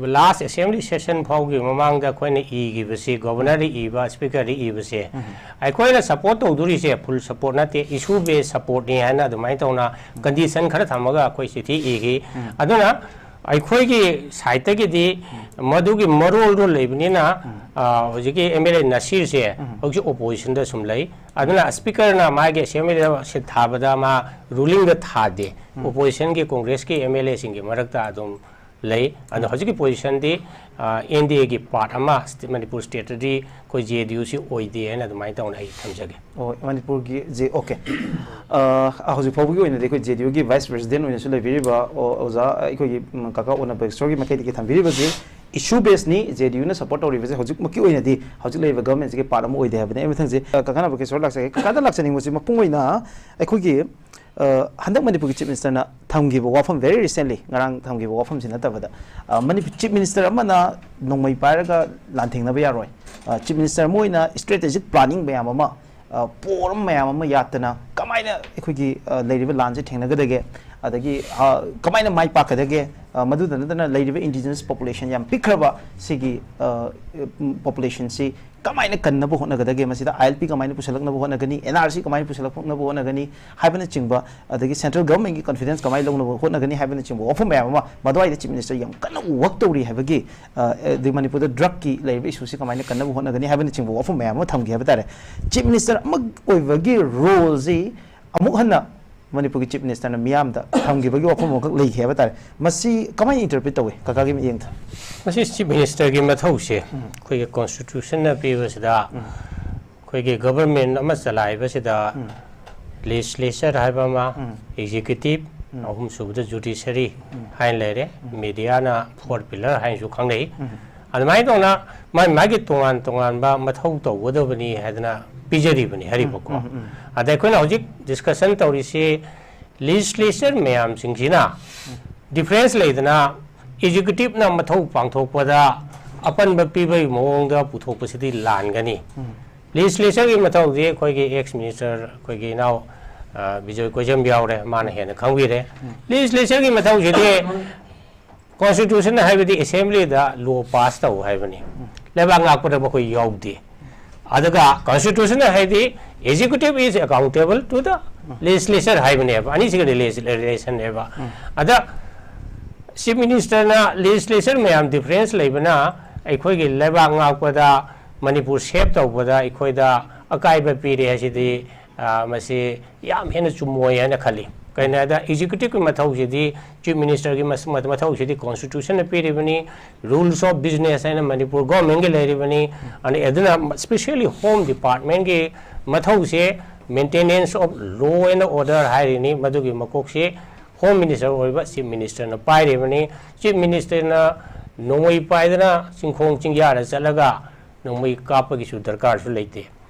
ꯂꯥꯁ ꯑꯦꯁꯦꯝꯕ꯭ꯂꯤ ꯁꯦꯁꯟ ꯐꯥꯎꯒꯤ ꯃꯃꯥꯡꯗ ꯑꯩꯈꯣꯏꯅ ꯏꯈꯤꯕꯁꯤ, ꯒꯣꯕꯔꯅꯔꯗ ꯏꯕ, ꯁ꯭ꯄꯤꯀꯔꯗ ꯏꯕꯁꯦ, ꯑꯩꯈꯣꯏꯅ ꯁꯄꯣꯔꯠ ꯇꯧꯗꯣꯔꯤꯁꯦ ꯐꯨꯜ ꯁꯄꯣꯔꯠ ꯅꯠꯇꯦ, ꯏꯁꯨ ꯕꯦꯁ ꯁꯄꯣꯔꯠꯅꯤ ꯍꯥꯏꯅ ꯑꯗꯨꯃꯥꯏꯅ ꯇꯧꯅ ꯀꯟꯗꯤꯁꯟ ꯈꯔ ꯊꯝꯃꯒ ꯑꯩꯈꯣꯏ ꯆꯤꯊꯤ ꯏꯈꯤ꯫ ꯑꯗꯨꯅ ꯑꯩꯈꯣꯏꯒꯤ ꯁꯥꯏꯠꯇꯒꯤꯗꯤ ꯃꯗꯨꯒꯤ ꯃꯔꯣꯜꯗꯣ ꯂꯩꯕꯅꯤꯅ, ꯑ, ꯍꯧꯖꯤꯛꯀꯤ ꯑꯦꯝ ꯑꯦꯜ ꯑꯦ ꯅꯁꯤꯔꯁꯦ ꯍꯧꯖꯤꯛ ꯑꯣꯄꯣꯖꯤꯁꯟꯗ ꯁꯨꯝ ꯂꯩ꯫ ꯑꯗꯨꯅ ꯁ꯭ꯄꯤꯀꯔꯅ ꯃꯥꯒꯤ ꯑꯦꯁꯦꯝꯕ꯭ꯂꯤꯗ ꯁꯤꯠ ꯊꯥꯕꯗ ꯃꯥ ꯔꯨꯂꯤꯡꯗ ꯊꯥꯗꯦ꯫ ꯑꯣꯄꯣꯖꯤꯁꯟꯒꯤ ꯀꯣꯡꯒ꯭ꯔꯦꯁꯀꯤ ꯑꯦꯝ ꯑꯦꯜ ꯑꯦꯁꯤꯡꯒꯤ ꯃꯔꯛꯇ ꯑꯗꯨꯝ ꯂꯩ꯫ ꯑꯗꯣ ꯍꯧꯖꯤꯛꯀꯤ ꯄꯣꯖꯤꯁꯟꯗꯤ, ꯑ, ꯑꯦꯟ ꯗꯤ ꯑꯦꯒꯤ ꯄꯥꯔꯠ ꯑꯃ ꯁ꯭ꯇꯦ- ꯃꯅꯤꯄꯨꯔ ꯁ꯭ꯇꯦꯠꯇꯗꯤ ꯑꯩꯈꯣꯏ ꯖꯦ ꯗꯤ ꯌꯨꯁꯤ ꯑꯣꯏꯗꯦ ꯍꯥꯏꯅ ꯑꯗꯨꯃꯥꯏꯅ ꯇꯧꯅ ꯑꯩ ꯊꯝꯖꯒꯦ꯫ ꯑꯣ, ꯃꯅꯤꯄꯨꯔꯒꯤ ꯖꯦ, ꯑꯣꯀꯦ꯫ ꯑ, ꯍꯧꯖꯤꯛ ꯐꯥꯎꯕꯒꯤ ꯑꯣꯏꯅꯗꯤ ꯑꯩꯈꯣꯏ ꯖꯦ ꯗꯤ ꯌꯨꯒꯤ ꯚꯥꯏꯁ ꯄ꯭ꯔꯦꯁꯤꯗꯦꯟ ꯑꯣꯏꯅꯁꯨ ꯂꯩꯕꯤꯔꯤꯕ ꯑꯣ- ꯑꯣꯖꯥ ꯑꯩꯈꯣꯏꯒꯤ, ꯎꯝ, ꯀꯀꯥ ꯑꯣꯅ ꯕꯦꯁꯣꯔꯒꯤ ꯃꯥꯏꯀꯩꯗꯒꯤ ꯊꯝꯕꯤꯔꯤꯕꯁꯤ ꯏꯁꯨ ꯕꯦꯁꯅꯤ꯫ ꯖꯦ ꯗꯤ ꯌꯨꯅ ꯁꯄꯣꯔꯠ ꯇꯧꯔꯤꯕꯁꯦ ꯍꯧꯖꯤꯛꯃꯛꯀꯤ ꯑꯣꯏꯅꯗꯤ ꯍꯧꯖꯤꯛ ꯂꯩꯔꯤꯕ ꯒꯚꯔꯟꯃꯦꯟꯁꯤꯒꯤ ꯄꯥꯔꯠ ꯑꯃ ꯑꯣꯏꯗꯦ ꯍꯥꯏꯕꯅꯤ꯫ ꯑꯩ ꯃꯊꯪꯁꯦ, ꯑ, ꯀꯀꯥ ꯅꯕꯀꯤꯁꯣꯔ ꯂꯥꯛꯆꯒꯦ꯫ ꯀꯀꯥꯗ ꯂꯥꯛꯆꯅꯤꯡꯕꯁꯤ ꯃꯄꯨꯡ ꯑꯣꯏꯅ ꯑꯩꯈꯣꯏꯒꯤ, ꯑ, ꯍꯟꯗꯛ ꯃꯅꯤꯄꯨꯔꯒꯤ ꯆꯤꯐ ꯃꯤꯅꯤꯁꯇꯔꯅ ꯊꯝꯈꯤꯕ ꯋꯥꯐꯝ, ꯚꯦꯔꯤ ꯔꯤꯁꯦꯟꯂꯤ, ꯉꯔꯥꯡ ꯊꯝꯈꯤꯕ ꯋꯥꯐꯝꯁꯤ ꯅꯠꯇꯕꯗ, ꯑ, ꯃꯅꯤꯄꯨꯔ ꯆꯤꯐ ꯃꯤꯅꯤꯁꯇꯔ ꯑꯃꯅ ꯅꯣꯡꯃꯩ ꯄꯥꯏꯔꯒ ꯂꯥꯟꯊꯦꯡꯅꯕ ꯌꯥꯔꯣꯏ꯫ ꯑ, ꯆꯤꯐ ꯃꯤꯅꯤꯁꯇꯔ ꯑꯃ ꯑꯣꯏꯅ ꯁ꯭ꯇ꯭ꯔꯦꯇꯦꯖꯤꯛ ꯄ꯭ꯂꯥꯅꯤꯡ ꯃꯌꯥꯝ ꯑꯃ, ꯑ, ꯄꯣꯔꯝ ꯃꯌꯥꯝ ꯑꯃ ꯌꯥꯠꯇꯅ ꯀꯃꯥꯏꯅ ꯑꯩꯈꯣꯏꯒꯤ, ꯑ, ꯂꯩꯔꯤꯕ ꯂꯥꯟꯁꯦ ꯊꯦꯡꯅꯒꯗꯒꯦ, ꯑꯗꯒꯤ, ꯑ, ꯀꯃꯥꯏꯅ ꯃꯥꯏ ꯄꯥꯛꯀꯗꯒꯦ, ꯑ, ꯃꯗꯨꯗ ꯅꯠꯇꯅ ꯂꯩꯔꯤꯕ indigenous population ꯌꯥꯝ ꯄꯤꯛꯈ꯭ꯔꯕ ꯁꯤꯒꯤ, ꯑ, ꯎꯝ, populationꯁꯤ ꯀꯃꯥꯏꯅ ꯀꯟꯅꯕ ꯍꯣꯠꯅꯒꯗꯒꯦ? ꯃꯁꯤꯗ ILP ꯀꯃꯥꯏꯅ ꯄꯨꯁꯜꯂꯛꯅꯕ ꯍꯣꯠꯅꯒꯅꯤ? NRC ꯀꯃꯥꯏꯅ ꯄꯨꯁꯜꯂꯛꯅꯕ ꯍꯣꯠꯅꯒꯅꯤ ꯍꯥꯏꯕꯅꯆꯤꯡꯕ, ꯑꯗꯒꯤ central governmentꯀꯤ confidence ꯀꯃꯥꯏꯅ ꯂꯧꯅꯕ ꯍꯣꯠꯅꯒꯅꯤ ꯍꯥꯏꯕꯅꯆꯤꯡꯕ ꯋꯥꯐꯝ ꯃꯌꯥꯝ ꯑꯃ ꯃꯗꯨꯋꯥꯏꯗ Chief Minister ꯌꯥꯝ ꯀꯟꯅ work ꯇꯧꯔꯤ ꯍꯥꯏꯕꯒꯤ, ꯑ, ꯑꯗꯩ ꯃꯅꯤꯄꯨꯔꯗ drugꯀꯤ ꯂꯩꯔꯤꯕ issueꯁꯤ ꯀꯃꯥꯏꯅ ꯀꯟꯅꯕ ꯍꯣꯠꯅꯒꯅꯤ ꯍꯥꯏꯕꯅꯆꯤꯡꯕ ꯋꯥꯐꯝ ꯃꯌꯥꯝ ꯑꯃ ꯊꯝꯈꯤ ꯍꯥꯏꯕ ꯇꯥꯔꯦ꯫ Chief Minister ꯑꯃ ꯑꯣꯏꯕꯒꯤ roleꯁꯤ ꯑꯃꯨꯛ ꯍꯟꯅ ꯃꯅꯤꯄꯨꯔꯒꯤ Chief Ministerꯅ ꯃꯤꯌꯥꯝꯗ ꯊꯝꯈꯤꯕꯒꯤ ꯋꯥꯐꯝ ꯑꯃꯈꯛ ꯂꯩꯈꯤ ꯍꯥꯏꯕ ꯇꯥꯔꯦ꯫ ꯃꯁꯤ ꯀꯃꯥꯏꯅ interpret ꯇꯧꯏ ꯀꯀꯥꯒꯤ ꯃꯤꯠꯌꯦꯡꯗ? ꯃꯁꯤ Chief Ministerꯒꯤ ꯃꯊꯧꯁꯦ ꯑꯩꯈꯣꯏꯒꯤ constitutionꯅ ꯄꯤꯕꯁꯤꯗ ꯑꯩꯈꯣꯏꯒꯤ government ꯑꯃ ꯆꯂꯥꯏꯕꯁꯤꯗ legislature ꯍꯥꯏꯕ ꯑꯃ, executive, ꯑꯍꯨꯝꯁꯨꯕꯗ judiciary ꯍꯥꯏꯅ ꯂꯩꯔꯦ, mediaꯅ fourth pillar ꯍꯥꯏꯅꯁꯨ ꯈꯪꯅꯩ꯫ ꯑꯗꯨꯃꯥꯏꯅ ꯇꯧꯅ ꯃꯥꯒꯤ ꯃꯥꯒꯤ ꯇꯣꯉꯥꯟ ꯇꯣꯉꯥꯟꯕ ꯃꯊꯧ ꯇꯧꯒꯗꯕꯅꯤ ꯍꯥꯏꯗꯅ ꯄꯤꯖꯔꯤꯕꯅꯤ ꯍꯥꯏꯔꯤꯕꯀꯣ꯫ ꯑꯗ ꯑꯩꯈꯣꯏꯅ ꯍꯧꯖꯤꯛ discussion ꯇꯧꯔꯤꯁꯤ legislature ꯃꯌꯥꯝꯁꯤꯡꯁꯤꯅ difference ꯂꯩꯗꯅ executiveꯅ ꯃꯊꯧ ꯄꯥꯡꯊꯣꯛꯄꯗ ꯑꯄꯟꯕ ꯄꯤꯕꯒꯤ ꯃꯑꯣꯡꯗ ꯄꯨꯊꯣꯛꯄꯁꯤꯗꯤ ꯂꯥꯟꯒꯅꯤ꯫ Legislatureꯒꯤ ꯃꯊꯧꯗꯤ ꯑꯩꯈꯣꯏꯒꯤ ex minister ꯑꯩꯈꯣꯏꯒꯤ ꯏꯅꯥꯎ, ꯑ, ꯕꯤꯖꯣꯏ ꯀꯣꯏꯖꯝ ꯌꯥꯎꯔꯦ, ꯃꯥꯅ ꯍꯦꯟꯅ ꯈꯪꯕꯤꯔꯦ꯫ Legislatureꯒꯤ ꯃꯊꯧꯁꯤꯗꯤ constitution ꯍꯥꯏꯕꯗꯤ assemblyꯗ law pass ꯇꯧ ꯍꯥꯏꯕꯅꯤ꯫ ꯂꯩꯕꯥꯛ ꯉꯥꯛꯄꯗ ꯃꯈꯣꯏ ꯌꯥꯎꯗꯦ꯫ ꯑꯗꯨꯒ constitution ꯍꯥꯏꯗꯤ executive is accountable to the legislature ꯍꯥꯏꯕꯅꯦꯕ, ꯑꯅꯤꯁꯤꯒ relation-, relationꯅꯦꯕ꯫ ꯑꯗ Chief Ministerꯅ legislature ꯃꯌꯥꯝ difference ꯂꯩꯕꯅ ꯑꯩꯈꯣꯏꯒꯤ ꯂꯩꯕꯥꯛ ꯉꯥꯛꯄꯗ, ꯃꯅꯤꯄꯨꯔ save ꯇꯧꯕꯗ ꯑꯩꯈꯣꯏꯗ ꯑꯀꯥꯏꯕ ꯄꯤꯔꯦ ꯍꯥꯏꯁꯤꯗꯤ, ꯑ, ꯃꯁꯤ ꯌꯥꯝ ꯍꯦꯟꯅ ꯆꯨꯝꯃꯣꯏ ꯍꯥꯏꯅ ꯈꯜꯂꯤ꯫ ꯀꯩꯅꯣ ꯍꯥꯏꯗ executiveꯀꯤ ꯃꯊꯧꯁꯤꯗꯤ, Chief Ministerꯒꯤ ꯃꯁ-, ꯃ-, ꯃꯊꯧꯁꯤꯗꯤ constitutionꯅ ꯄꯤꯔꯤꯕꯅꯤ, rules of business ꯍꯥꯏꯅ ꯃꯅꯤꯄꯨꯔ governmentꯀꯤ ꯂꯩꯔꯤꯕꯅꯤ꯫ ꯑꯗꯩ ꯑꯗꯨꯅ specially Home Departmentꯀꯤ ꯃꯊꯧꯁꯦ maintenance of law and order ꯍꯥꯏꯔꯤꯅꯤ, ꯃꯗꯨꯒꯤ ꯃꯀꯣꯛꯁꯦ Home Minister ꯑꯣꯏꯕ Chief Ministerꯅ ꯄꯥꯏꯔꯤꯕꯅꯤ꯫ Chief Ministerꯅ ꯅꯣꯡꯃꯩ ꯄꯥꯏꯗꯅ ꯆꯤꯡꯈꯣꯡ ꯆꯤꯡꯌꯥꯗ ꯆꯠꯂꯒ ꯅꯣꯡꯃꯩ ꯀꯥꯞꯄꯒꯤꯁꯨ ꯗꯔꯀꯥꯔꯁꯨ ꯂꯩꯇꯦ꯫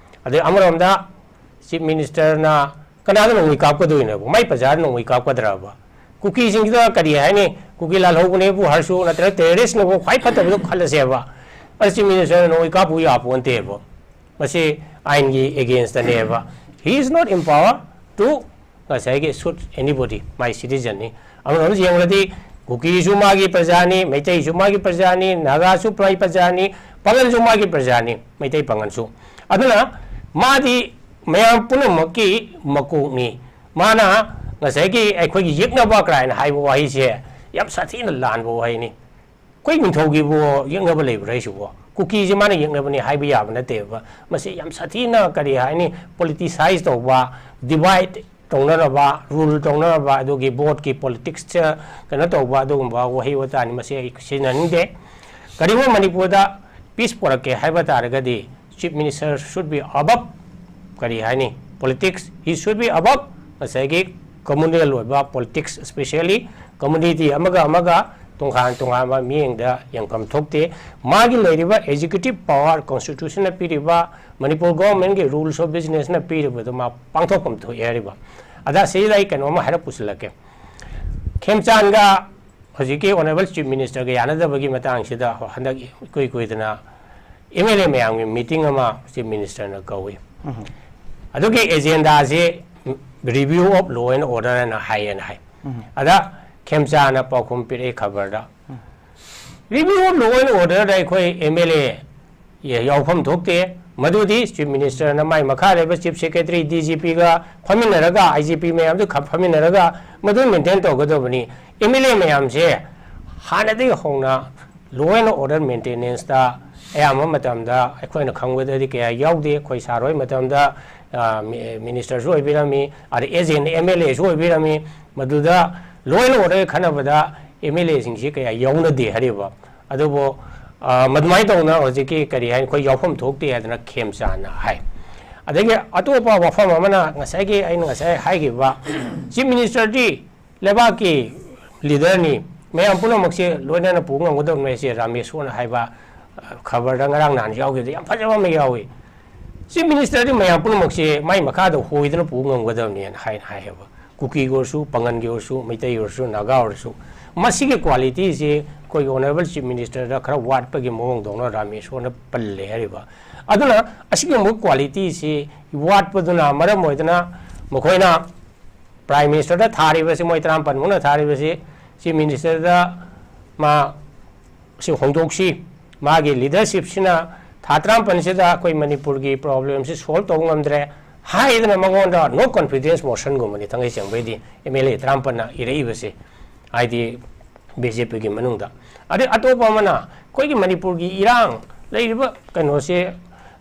ꯑꯗꯩ ꯑꯃꯔꯣꯝꯗ Chief Ministerꯅ ꯀꯅꯥꯗ ꯅꯣꯡꯃꯩ ꯀꯥꯞꯀꯗꯣꯏꯅꯣꯕ? ꯃꯥꯏ ꯄ꯭ꯔꯖꯥꯗ ꯅꯣꯡꯃꯩ ꯀꯥꯞꯀꯗ꯭ꯔꯕ? ꯀꯨꯀꯤꯁꯤꯡꯁꯤꯗ ꯀꯔꯤ ꯍꯥꯏꯅꯤ? ꯀꯨꯀꯤ ꯂꯥꯜꯍꯧꯕꯅꯦꯕꯨ ꯍꯥꯏꯔꯁꯨ, ꯅꯠꯇ꯭ꯔꯒ terroristꯅꯕꯨ ꯈ꯭ꯋꯥꯏ ꯐꯠꯇꯕꯗꯣ ꯈꯜꯂꯁꯦꯕ꯫ ꯑꯗ Chief Ministerꯅ ꯅꯣꯡꯃꯩ ꯀꯥꯞꯄꯨ ꯌꯥꯄꯣꯟꯇꯦꯕ꯫ ꯃꯁꯤ ꯑꯥꯏꯟꯒꯤ againstꯇꯅꯦꯕ꯫ He is not empowered to ꯉꯁꯥꯏꯒꯤ shoot anybody, my citizenꯅꯤ꯫ ꯑꯃꯔꯣꯝꯗ ꯌꯦꯡꯂꯗꯤ ꯀꯨꯀꯤꯁꯨ ꯃꯥꯒꯤ ꯄ꯭ꯔꯖꯥꯅꯤ, ꯃꯩꯇꯩꯁꯨ ꯃꯥꯒꯤ ꯄ꯭ꯔꯖꯥꯅꯤ, ꯅꯥꯒꯥꯁꯨ ꯃꯥꯒꯤ ꯄ꯭ꯔꯖꯥꯅꯤ, ꯄꯥꯉꯜꯁꯨ ꯃꯥꯒꯤ ꯄ꯭ꯔꯖꯥꯅꯤ, ꯃꯩꯇꯩ ꯄꯥꯉꯜꯁꯨ꯫ ꯑꯗꯨꯅ ꯃꯥꯗꯤ ꯃꯌꯥꯝ ꯄꯨꯝꯅꯃꯛꯀꯤ ꯃꯀꯣꯛꯅꯤ꯫ ꯃꯥꯅ ꯉꯁꯥꯏꯒꯤ ꯑꯩꯈꯣꯏꯒꯤ ꯌꯦꯛꯅꯕ ꯀꯥꯏꯅ ꯍꯥꯏꯕ ꯋꯥꯍꯩꯁꯦ ꯌꯥꯝ ꯁꯥꯊꯤꯅ ꯂꯥꯟꯕ ꯋꯥꯍꯩꯅꯤ꯫ ꯑꯩꯈꯣꯏ ꯅꯤꯡꯊꯧꯒꯤꯕꯨ ꯌꯦꯛꯅꯕ ꯂꯩꯕ꯭ꯔꯥ ꯍꯥꯏꯁꯤꯕꯣ? ꯀꯨꯀꯤꯁꯦ ꯃꯥꯅ ꯌꯦꯛꯅꯕꯅꯤ ꯍꯥꯏꯕ ꯌꯥꯕ ꯅꯠꯇꯦꯕ꯫ ꯃꯁꯤ ꯌꯥꯝ ꯁꯥꯊꯤꯅ, ꯀꯔꯤ ꯍꯥꯏꯅꯤ, politicize ꯇꯧꯕ, divide ꯇꯧꯅꯅꯕ, rule ꯇꯧꯅꯅꯕ, ꯑꯗꯨꯒꯤ vote ꯀꯤ politics ꯀꯩꯅꯣ ꯇꯧꯕ, ꯑꯗꯨꯒꯨꯝꯕ ꯋꯥꯍꯩ ꯋꯥꯇꯥꯅꯤ꯫ ꯃꯁꯤ ꯑꯩ ꯁꯤꯖꯤꯟꯅꯅꯤꯡꯗꯦ꯫ ꯀꯔꯤꯒꯨꯝꯕ ꯃꯅꯤꯄꯨꯔꯗ peace ꯄꯨꯔꯛꯀꯦ ꯍꯥꯏꯕ ꯇꯥꯔꯒꯗꯤ, Chief Minister should be above, ꯀꯔꯤ ꯍꯥꯏꯅꯤ, politics, he should be above ꯉꯁꯥꯏꯒꯤ communal ꯑꯣꯏꯕ politics, especially community ꯑꯃꯒ ꯑꯃꯒ ꯇꯣꯉꯥꯟ ꯇꯣꯉꯥꯟꯕ ꯃꯤꯠꯌꯦꯡꯗ ꯌꯦꯡꯐꯝ ꯊꯣꯛꯇꯦ꯫ ꯃꯥꯒꯤ ꯂꯩꯔꯤꯕ executive power, constitution ꯅ ꯄꯤꯔꯤꯕ, ꯃꯅꯤꯄꯨꯔ government ꯀꯤ rules of business ꯅ ꯄꯤꯔꯤꯕꯗꯨ ꯃꯥ ꯄꯥꯡꯊꯣꯛꯐꯝ ꯊꯣꯛꯑꯦ ꯍꯥꯏꯔꯤꯕ꯫ ꯑꯗ ꯁꯤꯗ ꯑꯩ ꯀꯩꯅꯣꯝꯃ ꯍꯥꯏꯔꯞ ꯄꯨꯁꯤꯜꯂꯛꯀꯦ꯫ ꯈꯦꯝꯆꯥꯟꯒ ꯍꯧꯖꯤꯛꯀꯤ Honourable Chief Minister ꯒ ꯌꯥꯅꯗꯕꯒꯤ ꯃꯇꯥꯡꯁꯤꯗ ꯍꯟꯗꯛ ꯏꯀꯨꯏ ꯀꯨꯏꯗꯅ M L A ꯃꯌꯥꯝꯒꯤ meeting ꯑꯃ Chief Minister ꯅ ꯀꯧꯏ꯫ ꯑꯗꯨꯒꯤ agenda ꯁꯤ review of law and order ꯍꯥꯏꯅ ꯍꯥꯏꯌꯦꯅ ꯍꯥꯏ꯫ ꯑꯗ ꯈꯦꯝꯆꯥꯟꯅ ꯄꯥꯎꯈꯨꯝ ꯄꯤꯔꯛꯏ ꯈꯕꯔꯗ, review of law and order ꯗ ꯑꯩꯈꯣꯏ M L A ꯌꯥꯎꯐꯝ ꯊꯣꯛꯇꯦ꯫ ꯃꯗꯨꯗꯤ Chief Minister ꯅ ꯃꯥꯏ ꯃꯈꯥ ꯂꯩꯕ Chief Secretary, D G P ꯒ ꯐꯝꯃꯤꯟꯅꯔꯒ, I G P ꯃꯌꯥꯝꯗꯨ ꯈ-, ꯐꯝꯃꯤꯟꯅꯔꯒ ꯃꯗꯨ maintain ꯇꯧꯒꯗꯕꯅꯤ꯫ M L A ꯃꯌꯥꯝꯁꯦ ꯍꯥꯟꯅꯗꯒꯤ ꯍꯧꯅ law and order maintenance ꯇ ꯑꯌꯥꯝꯕ ꯃꯇꯝꯗ ꯑꯩꯈꯣꯏꯅ ꯈꯪꯕꯗꯗꯤ ꯀꯌꯥ ꯌꯥꯎꯗꯦ꯫ ꯑꯩꯈꯣꯏ sir ꯍꯣꯏ ꯃꯇꯝꯗ, ꯑ, ꯃꯤ-, minister ꯁꯨ ꯑꯣꯏꯕꯤꯔꯝꯃꯤ, ꯑꯗ as an M L A ꯁꯨ ꯑꯣꯏꯕꯤꯔꯝꯃꯤ꯫ ꯃꯗꯨꯗ law and order ꯈꯟꯅꯕꯗ M L A ꯁꯤꯡꯁꯤ ꯀꯌꯥ ꯌꯥꯎꯅꯗꯦ ꯍꯥꯏꯔꯤꯕ꯫ ꯑꯗꯨꯕꯨ, ꯑ, ꯃꯗꯨꯃꯥꯏꯅ ꯇꯧꯅ ꯍꯧꯖꯤꯛꯀꯤ ꯀꯔꯤ ꯍꯥꯏꯅꯤ, ꯑꯩꯈꯣꯏ ꯌꯥꯎꯐꯝ ꯊꯣꯛꯇꯦ ꯍꯥꯏꯗꯅ ꯈꯦꯝꯆꯥꯟꯅ ꯍꯥꯏ꯫ ꯑꯗꯒꯤ ꯑꯇꯣꯞꯄ ꯋꯥꯐꯝ ꯑꯃꯅ ꯉꯁꯥꯏꯒꯤ ꯑꯩꯅ ꯉꯁꯥꯏ ꯍꯥꯏꯈꯤꯕ, Chief Minister ꯗꯤ ꯂꯩꯕꯥꯛꯀꯤ leader ꯅꯤ, ꯃꯌꯥꯝ ꯄꯨꯝꯅꯃꯛꯁꯦ ꯂꯣꯏꯅꯅ ꯄꯨ ꯉꯝꯒꯗꯕꯅꯦ ꯍꯥꯏꯁꯦ ꯔꯥꯃꯦꯁꯣꯔꯅ ꯍꯥꯏꯕ, ꯑ, ꯈꯕꯔꯗ ꯉꯔꯥꯡ ꯅꯍꯥꯟ ꯌꯥꯎꯈꯤꯕꯗ ꯌꯥꯝ ꯐꯖꯕ ꯑꯃ ꯌꯥꯎꯏ꯫ Chief Minister ꯗꯤ ꯃꯌꯥꯝ ꯄꯨꯝꯅꯃꯛꯁꯦ ꯃꯥꯏ ꯃꯈꯥꯗ ꯍꯣꯏꯗꯅ ꯄꯨ ꯉꯝꯒꯗꯕꯅꯦꯅ ꯍꯥꯏꯅ ꯍꯥꯏꯌꯦꯕ꯫ ꯀꯨꯀꯤꯒꯤ ꯑꯣꯏꯔꯁꯨ, ꯄꯥꯉꯜꯒꯤ ꯑꯣꯏꯔꯁꯨ, ꯃꯩꯇꯩ ꯑꯣꯏꯔꯁꯨ, ꯅꯥꯒꯥ ꯑꯣꯏꯔꯁꯨ, ꯃꯁꯤꯒꯤ quality ꯁꯤ ꯑꯩꯈꯣꯏꯒꯤ Honourable Chief Minister ꯗ ꯈꯔ ꯋꯥꯠꯄꯒꯤ ꯃꯑꯣꯡꯗꯧꯅ ꯔꯥꯃꯦꯁꯣꯔꯅ ꯄꯜꯂꯦ ꯍꯥꯏꯔꯤꯕ꯫ ꯑꯗꯨꯅ ꯑꯁꯤꯒꯨꯝꯕ quality ꯁꯤ ꯋꯥꯠꯄꯗꯨꯅ ꯃꯔꯝ ꯑꯣꯏꯗꯅ ꯃꯈꯣꯏꯅ Prime Minister ꯗ ꯊꯥꯔꯤꯕꯁꯤ, ꯃꯣꯏ ꯇꯔꯥꯃꯥꯄꯟꯃꯨꯛꯅ ꯊꯥꯔꯤꯕꯁꯤ, ꯆꯤꯐ ꯃꯤꯅꯤꯁꯇꯔꯗ ꯃꯥ ꯁꯤ ꯍꯣꯡꯗꯣꯛꯁꯤ, ꯃꯥꯒꯤ ꯂꯤꯗꯔꯁꯤꯞꯁꯤꯅ ꯊꯥ ꯇꯔꯥꯃꯥꯄꯟꯁꯤꯗ ꯑꯩꯈꯣꯏ ꯃꯅꯤꯄꯨꯔꯒꯤ ꯄ꯭ꯔꯣꯕ꯭ꯂꯦꯝꯁꯤ ꯁꯣꯜꯕ ꯇꯧꯕ ꯉꯝꯗ꯭ꯔꯦ ꯍꯥꯏꯗꯅ ꯃꯉꯣꯟꯗ ꯅꯣ ꯀꯣꯟꯐꯤꯗꯦꯟꯁ ꯃꯣꯁꯟꯒꯨꯝꯕꯅꯤ ꯊꯥꯡꯒꯩ ꯁꯦꯡꯕꯩꯗꯤ ꯑꯦꯝ ꯑꯦꯜ ꯑꯦ ꯇꯔꯥꯃꯥꯄꯟꯅ ꯏꯔꯛꯏꯕꯁꯦ꯫ ꯍꯥꯏꯗꯤ ꯕꯤ ꯖꯦ ꯄꯤꯒꯤ ꯃꯅꯨꯡꯗ꯫ ꯑꯗꯩ ꯑꯇꯣꯞꯄ ꯑꯃꯅ ꯑꯩꯈꯣꯏꯒꯤ ꯃꯅꯤꯄꯨꯔꯒꯤ ꯏꯔꯥꯡ ꯂꯩꯔꯤꯕ ꯀꯩꯅꯣꯁꯦ,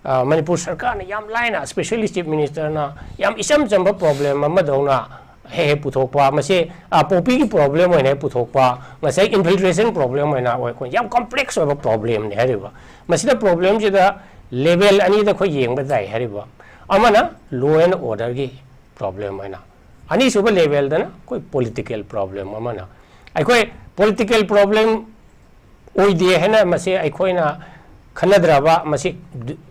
ꯑ, ꯃꯅꯤꯄꯨꯔ ꯁꯔꯀꯥꯔꯅ ꯌꯥꯝ ꯂꯥꯏꯅ, ꯏꯁꯄꯦꯁꯦꯜꯂꯤ ꯆꯤꯐ ꯃꯤꯅꯤꯁꯇꯔꯅ ꯌꯥꯝ ꯏꯆꯝ ꯆꯝꯕ ꯄ꯭ꯔꯣꯕ꯭ꯂꯦꯝ ꯑꯃꯗꯧꯅ ꯍꯦꯛ ꯍꯦꯛ ꯄꯨꯊꯣꯛꯄ, ꯃꯁꯤ, ꯑ, ꯄꯣꯄꯤꯒꯤ ꯄ꯭ꯔꯣꯕ꯭ꯂꯦꯝ ꯑꯣꯏꯅ ꯍꯦꯛ ꯄꯨꯊꯣꯛꯄ, ꯉꯁꯥꯏ ꯏꯟꯐꯤꯜꯇ꯭ꯔꯦꯁꯟ ꯄ꯭ꯔꯣꯕ꯭ꯂꯦꯝ ꯑꯣꯏꯅ ꯑꯩꯈꯣꯏ ꯌꯥꯝ ꯀꯝꯄ꯭ꯂꯦꯛꯁ ꯑꯣꯏꯕ ꯄ꯭ꯔꯣꯕ꯭ꯂꯦꯝꯅꯤ ꯍꯥꯏꯔꯤꯕ꯫ ꯃꯁꯤꯗ ꯄ꯭ꯔꯣꯕ꯭ꯂꯦꯝꯁꯤꯗ ꯂꯦꯚꯦꯜ ꯑꯅꯤꯗ ꯑꯩꯈꯣꯏ ꯌꯦꯡꯕ ꯇꯥꯏ ꯍꯥꯏꯔꯤꯕ꯫ ꯑꯃꯅ ꯂꯣ ꯑꯦꯟ ꯑꯣꯔꯗꯔꯒꯤ ꯄ꯭ꯔꯣꯕ꯭ꯂꯦꯝ ꯑꯣꯏꯅ, ꯑꯅꯤꯁꯨꯕ ꯂꯦꯚꯦꯜꯗꯅ ꯑꯩꯈꯣꯏ ꯄꯣꯂꯤꯇꯤꯀꯦꯜ ꯄ꯭ꯔꯣꯕ꯭ꯂꯦꯝ ꯑꯃꯅ꯫ ꯑꯩꯈꯣꯏ ꯄꯣꯂꯤꯇꯤꯀꯦꯜ ꯄ꯭ꯔꯣꯕ꯭ꯂꯦꯝ ꯑꯣꯏꯗꯦ ꯍꯥꯏꯅ ꯃꯁꯤ ꯑꯩꯈꯣꯏꯅ ꯈꯟꯅꯗ꯭ꯔꯕ, ꯃꯁꯤ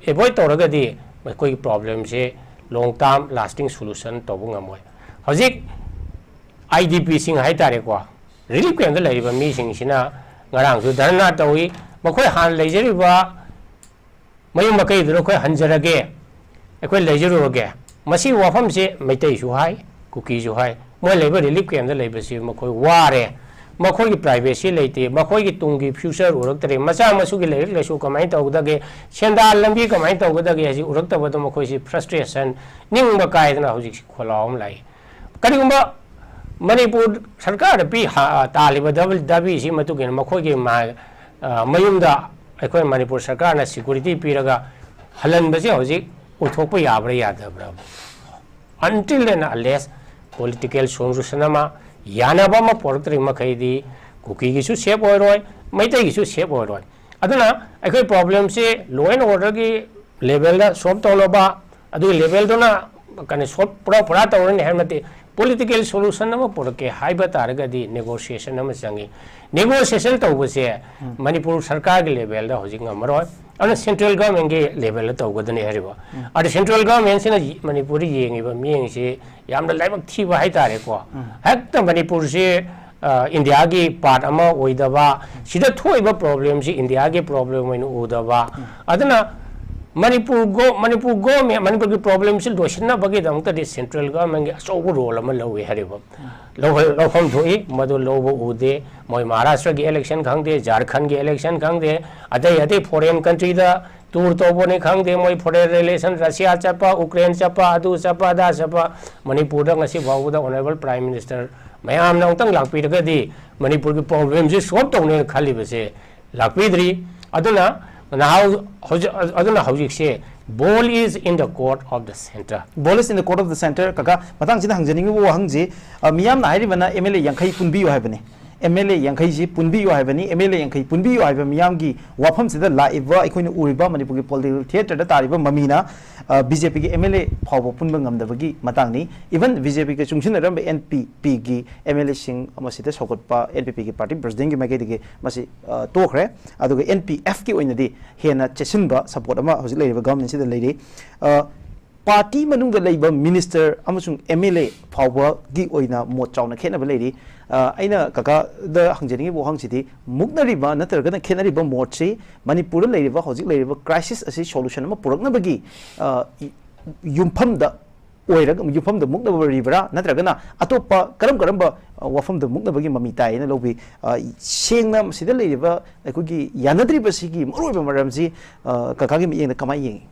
ꯑꯦꯚꯣꯏꯗ ꯇꯧꯔꯒꯗꯤ ꯑꯩꯈꯣꯏꯒꯤ ꯄ꯭ꯔꯣꯕ꯭ꯂꯦꯝꯁꯦ ꯂꯣꯡ ꯇꯥꯔꯝ ꯂꯥꯁꯇꯤꯡ ꯁꯣꯂꯨꯁꯟ ꯇꯧꯕ ꯉꯝꯃꯣꯏ꯫ ꯍꯧꯖꯤꯛ ꯑꯥꯏ ꯗꯤ ꯄꯤꯁꯤꯡ ꯍꯥꯏꯇꯥꯔꯦꯀꯣ, ꯔꯤꯂꯤꯐ ꯀꯦꯝꯗ ꯂꯩꯔꯤꯕ ꯃꯤꯁꯤꯡꯁꯤꯅ ꯉꯔꯥꯡꯁꯨ ꯙꯔꯅꯥ ꯇꯧꯏ꯫ ꯃꯈꯣꯏ ꯍꯥꯟꯅ ꯂꯩꯖꯔꯤꯕ ꯃꯌꯨꯝ ꯃꯀꯩꯗꯨꯗ ꯑꯩꯈꯣꯏ ꯍꯟꯖꯔꯒꯦ, ꯑꯩꯈꯣꯏ ꯂꯩꯖꯔꯨꯔꯒꯦ꯫ ꯃꯁꯤꯒꯤ ꯋꯥꯐꯝꯁꯦ ꯃꯩꯇꯩꯁꯨ ꯍꯥꯏ, ꯀꯨꯀꯤꯁꯨ ꯍꯥꯏ, ꯃꯣꯏ ꯂꯩꯕ ꯔꯤꯂꯤꯐ ꯀꯦꯝꯗ ꯂꯩꯕꯁꯤ ꯃꯈꯣꯏ ꯋꯥꯔꯦ, ꯃꯈꯣꯏꯒꯤ ꯄ꯭ꯔꯥꯏꯚꯦꯁꯤ ꯂꯩꯇꯦ, ꯃꯈꯣꯏꯒꯤ ꯇꯨꯡꯒꯤ ꯐ꯭ꯌꯨꯆꯔ ꯎꯔꯛꯇ꯭ꯔꯦ, ꯃꯆꯥ ꯃꯁꯨꯒꯤ ꯂꯥꯏꯔꯤꯛ ꯂꯥꯏꯁꯨ ꯀꯃꯥꯏꯅ ꯇꯧꯒꯗꯒꯦ, ꯁꯦꯟꯗꯥꯟ ꯂꯝꯕꯤ ꯀꯃꯥꯏꯅ ꯇꯧꯒꯗꯒꯦ ꯍꯥꯏꯁꯤ ꯎꯔꯛꯇꯕꯗ ꯃꯈꯣꯏꯁꯤ ꯐ꯭ꯔꯁꯇ꯭ꯔꯦꯁꯟ, ꯅꯤꯡꯕ ꯀꯥꯏꯗꯅ ꯍꯧꯖꯤꯛꯁꯤ ꯈꯣꯜꯂꯥꯎ ꯑꯃ ꯂꯥꯛꯏ꯫ ꯀꯔꯤꯒꯨꯝꯕ ꯃꯅꯤꯄꯨꯔ ꯁꯔꯀꯥꯔꯗ ꯄꯤ-, ꯍꯥ-, ꯇꯥꯜꯂꯤꯕ ꯗꯕꯜ-, ꯗꯥꯕꯤꯁꯤ ꯃꯇꯨꯡ ꯏꯟꯅ ꯃꯈꯣꯏꯒꯤ ꯃꯥ-, ꯑ, ꯃꯌꯨꯝꯗ ꯑꯩꯈꯣꯏ ꯃꯅꯤꯄꯨꯔ ꯁꯔꯀꯥꯔꯅ ꯁꯦꯀ꯭ꯌꯨꯔꯤꯇꯤ ꯄꯤꯔꯒ ꯍꯜꯍꯟꯕꯁꯦ ꯍꯧꯖꯤꯛ ꯑꯣꯏꯊꯣꯛꯄ ꯌꯥꯕ꯭ꯔꯥ ꯌꯥꯗꯕ꯭ꯔꯥ? Until and unless political solution ꯑꯃ, ꯌꯥꯅꯕ ꯑꯃ ꯄꯨꯔꯛꯇ꯭ꯔꯤ ꯃꯈꯩꯗꯤ ꯀꯨꯀꯤꯒꯤꯁꯨ ꯁꯦꯐ ꯑꯣꯏꯔꯣꯏ, ꯃꯩꯇꯩꯒꯤꯁꯨ ꯁꯦꯐ ꯑꯣꯏꯔꯣꯏ꯫ ꯑꯗꯨꯅ ꯑꯩꯈꯣꯏ ꯄ꯭ꯔꯣꯕ꯭ꯂꯦꯝꯁꯤ ꯂꯣ ꯑꯦꯟ ꯑꯣꯔꯗꯔꯒꯤ ꯂꯦꯚꯦꯜꯗ ꯁꯣꯜꯕ ꯇꯧꯅꯕ, ꯑꯗꯨꯒꯤ ꯂꯦꯚꯦꯜꯗꯨꯅ ꯀꯩꯅꯣ ꯁꯣꯜꯕ ꯄꯨꯔꯥ ꯄꯨꯔꯥ ꯇꯧꯔꯅꯤ ꯍꯥꯏꯕ ꯅꯠꯇꯦ꯫ ꯄꯣꯂꯤꯇꯤꯀꯦꯜ ꯁꯣꯂꯨꯁꯟ ꯑꯃ ꯄꯨꯔꯛꯀꯦ ꯍꯥꯏꯕ ꯇꯥꯔꯒꯗꯤ ꯅꯦꯒꯣꯁꯤꯌꯦꯁꯟ ꯑꯃ ꯆꯪꯉꯤ꯫ ꯅꯦꯒꯣꯁꯤꯌꯦꯁꯟ ꯇꯧꯕꯁꯦ ꯃꯅꯤꯄꯨꯔ ꯁꯔꯀꯥꯔꯒꯤ ꯂꯦꯚꯦꯜꯗ ꯍꯧꯖꯤꯛ ꯉꯝꯃꯔꯣꯏ, ꯑꯗꯨꯅ ꯁꯦꯟꯇ꯭ꯔꯦꯜ ꯒꯚꯔꯟꯃꯦꯟꯒꯤ ꯂꯦꯚꯦꯜꯗ ꯇꯧꯒꯗꯅꯤ ꯍꯥꯏꯔꯤꯕ꯫ ꯑꯗ ꯁꯦꯟꯇ꯭ꯔꯦꯜ ꯒꯚꯔꯟꯃꯦꯟꯁꯤꯅ ꯃꯅꯤꯄꯨꯔꯗ ꯌꯦꯡꯉꯤꯕ ꯃꯤꯠꯌꯦꯡꯁꯤ ꯌꯥꯝꯅ ꯂꯥꯏꯕꯛ ꯊꯤꯕ ꯍꯥꯏꯇꯥꯔꯦꯀꯣ꯫ ꯍꯦꯛꯇ ꯃꯅꯤꯄꯨꯔꯁꯤ, ꯑ, ꯏꯟꯗꯤꯌꯥꯒꯤ ꯄꯥꯔꯠ ꯑꯃ ꯑꯣꯏꯗꯕ, ꯁꯤꯗ ꯊꯣꯛꯏꯕ ꯄ꯭ꯔꯣꯕ꯭ꯂꯦꯝꯁꯤ ꯏꯟꯗꯤꯌꯥꯒꯤ ꯄ꯭ꯔꯣꯕ꯭ꯂꯦꯝ ꯑꯣꯏꯅ ꯎꯗꯕ, ꯑꯗꯨꯅ ꯃꯅꯤꯄꯨꯔ ꯒꯣ ꯃꯅꯤꯄꯨꯔ ꯒꯣꯔꯃꯦꯟ ꯃꯅꯤꯄꯨꯔꯒꯤ ꯄ꯭ꯔꯣꯕ꯭ꯂꯦꯝꯁꯤ ꯂꯣꯏꯁꯤꯟꯅꯕꯒꯤꯗꯃꯛꯇꯗꯤ ꯁꯦꯟꯇ꯭ꯔꯦꯜ ꯒꯣꯔꯃꯦꯟꯒꯤ ꯑꯆꯧꯕ ꯔꯣꯜ ꯑꯃ ꯂꯧꯏ ꯍꯥꯏꯔꯤꯕ꯫ ꯂꯧꯍꯜ- ꯂꯧꯐꯝ ꯊꯣꯛꯏ, ꯃꯗꯨ ꯂꯧꯕ ꯎꯗꯦ꯫ ꯃꯣꯏ ꯃꯍꯥꯔꯥꯁꯇ꯭ꯔꯒꯤ ꯏꯂꯦꯛꯁꯟ ꯈꯪꯗꯦ, ꯖꯥꯔꯈꯟꯒꯤ ꯏꯂꯦꯛꯁꯟ ꯈꯪꯗꯦ, ꯑꯇꯩ ꯑꯇꯩ ꯐꯣꯔꯦꯟ ꯀꯟꯇ꯭ꯔꯤꯗ ꯇꯨꯔ ꯇꯧꯕꯅꯤ ꯈꯪꯗꯦ, ꯃꯣꯏ ꯐꯣꯔꯦꯟ ꯔꯤꯂꯦꯁꯟ, ꯔꯁꯤꯌꯥ ꯆꯠꯄ, ꯎꯀ꯭ꯔꯦꯟ ꯆꯠꯄ, ꯑꯗꯨ ꯆꯠꯄ, ꯑꯗꯥ ꯆꯠꯄ, ꯃꯅꯤꯄꯨꯔꯗ ꯉꯁꯤ ꯐꯥꯎꯕꯗ ꯑꯣꯅꯔꯦꯕꯜ ꯄ꯭ꯔꯥꯏꯝ ꯃꯤꯅꯤꯁꯇꯔ ꯃꯌꯥꯝꯅ ꯑꯃꯨꯛꯇꯪ ꯂꯥꯛꯄꯤꯔꯒꯗꯤ ꯃꯅꯤꯄꯨꯔꯒꯤ ꯄ꯭ꯔꯣꯕ꯭ꯂꯦꯝꯁꯤ ꯁꯣꯜꯕ ꯇꯧꯅꯦꯅ ꯈꯜꯂꯤꯕꯁꯦ ꯂꯥꯛꯄꯤꯗ꯭ꯔꯤ꯫ ꯑꯗꯨꯅ ꯅꯍꯥ ꯍꯧꯖꯤꯛ, ꯑꯗꯨꯅ ꯍꯧꯖꯤꯛꯁꯦ ball is in the court of the centre꯫ Ball is in the court of the centre꯫ ꯀꯀꯥ, ꯃꯇꯥꯡꯁꯤꯗ ꯍꯪꯖꯅꯤꯡꯉꯤꯕ ꯋꯥꯍꯪꯁꯤ, ꯑ, ꯃꯤꯌꯥꯝꯅ ꯍꯥꯏꯔꯤꯕꯅ ꯑꯦꯝ ꯑꯦꯜ ꯑꯦ ꯌꯥꯡꯈꯩ ꯄꯨꯟꯕꯤꯌꯨ ꯍꯥꯏꯕꯅꯤ꯫ ꯑꯦꯝ ꯑꯦꯜ ꯑꯦ ꯌꯥꯡꯈꯩꯁꯤ ꯄꯨꯟꯕꯤꯌꯨ ꯍꯥꯏꯕꯅꯤ꯫ ꯑꯦꯝ ꯑꯦꯜ ꯑꯦ ꯌꯥꯡꯈꯩ ꯄꯨꯟꯕꯤꯌꯨ ꯍꯥꯏꯕ ꯃꯤꯌꯥꯝꯒꯤ ꯋꯥꯐꯝꯁꯤꯗ ꯂꯥꯛꯏꯕ ꯑꯩꯈꯣꯏꯅ ꯎꯔꯤꯕ ꯃꯅꯤꯄꯨꯔꯒꯤ ꯄꯣꯂꯤꯇꯤꯀꯦꯜ ꯊꯤꯌꯦꯇꯔꯗ ꯇꯥꯔꯤꯕ ꯃꯃꯤꯅ, ꯑ, ꯕꯤ ꯖꯦ ꯄꯤꯒꯤ ꯑꯦꯝ ꯑꯦꯜ ꯑꯦ ꯐꯥꯎꯕ ꯄꯨꯟꯕ ꯉꯝꯗꯕꯒꯤ ꯃꯇꯥꯡꯅꯤ꯫ ꯏꯚꯟ ꯕꯤ ꯖꯦ ꯄꯤꯒ ꯆꯨꯡꯁꯤꯟꯅꯔꯝꯕ ꯑꯦꯟ ꯄꯤ ꯄꯤꯒꯤ ꯑꯦꯝ ꯑꯦꯜ ꯑꯦꯁꯤꯡ ꯃꯁꯤꯗ ꯁꯧꯒꯠꯄ, ꯑꯦꯟ ꯄꯤ ꯄꯤꯒꯤ ꯄꯥꯔꯇꯤ ꯄ꯭ꯔꯁꯤꯗꯦꯟꯒꯤ ꯃꯥꯏꯀꯩꯗꯒꯤ ꯃꯁꯤ, ꯑ, ꯇꯣꯛꯈ꯭ꯔꯦ꯫ ꯑꯗꯨꯒ ꯑꯦꯟ ꯄꯤ ꯑꯦꯐꯀꯤ ꯑꯣꯏꯅꯗꯤ ꯍꯦꯟꯅ ꯆꯦꯠꯁꯤꯟꯕ ꯁꯄꯣꯔꯠ ꯑꯃ ꯍꯧꯖꯤꯛ ꯂꯩꯔꯤꯕ ꯒꯚꯔꯟꯃꯦꯟꯁꯤꯗ ꯂꯩꯔꯤ꯫ ꯑ, ꯄꯥꯔꯇꯤ ꯃꯅꯨꯡꯗ ꯂꯩꯕ ꯃꯤꯅꯤꯁꯇꯔ ꯑꯃꯁꯨꯡ ꯑꯦꯝ ꯑꯦꯜ ꯑꯦ ꯐꯥꯎꯕꯒꯤ ꯑꯣꯏꯅ ꯃꯣꯠ ꯆꯥꯎꯅ ꯈꯦꯠꯅꯕ ꯂꯩꯔꯤ꯫ ꯑ, ꯑꯩꯅ ꯀꯀꯥꯗ ꯍꯪꯖꯅꯤꯡꯉꯤꯕ ꯋꯥꯍꯪꯁꯤꯗꯤ, ꯃꯨꯛꯅꯔꯤꯕ ꯅꯠꯇ꯭ꯔꯒꯅ ꯈꯦꯠꯅꯔꯤꯕ ꯃꯣꯠꯁꯤ ꯃꯅꯤꯄꯨꯔꯗ ꯂꯩꯔꯤꯕ, ꯍꯧꯖꯤꯛ ꯂꯩꯔꯤꯕ ꯀ꯭ꯔꯥꯏꯁꯤꯁ ꯑꯁꯤ ꯁꯣꯂꯨꯁꯟ ꯑꯃ ꯄꯨꯔꯛꯅꯕꯒꯤ, ꯑ, ꯌꯨꯝꯐꯝꯗ ꯑꯣꯏꯔꯒ, ꯌꯨꯝꯐꯝꯗ ꯃꯨꯛꯅꯔꯤꯕ꯭ꯔꯥ, ꯅꯠꯇ꯭ꯔꯒꯅ ꯑꯇꯣꯞꯄ ꯀꯔꯝ ꯀꯔꯝꯕ, ꯑ, ꯋꯥꯐꯝꯗ ꯃꯨꯛꯅꯕꯒꯤ ꯃꯃꯤ ꯇꯥꯏ ꯍꯥꯏꯅ ꯂꯧꯕꯤ? ꯑ, ꯁꯦꯡꯅ ꯃꯁꯤꯗ ꯂꯩꯔꯤꯕ ꯑꯩꯈꯣꯏꯒꯤ ꯌꯥꯅꯗ꯭ꯔꯤꯕꯁꯤꯒꯤ ꯃꯔꯨꯑꯣꯏꯕ ꯃꯔꯝꯁꯤ, ꯑ, ꯀꯀꯥꯒꯤ ꯃꯤꯠꯌꯦꯡꯗ ꯀꯃꯥꯏꯅ ꯌꯦꯡꯉꯤ?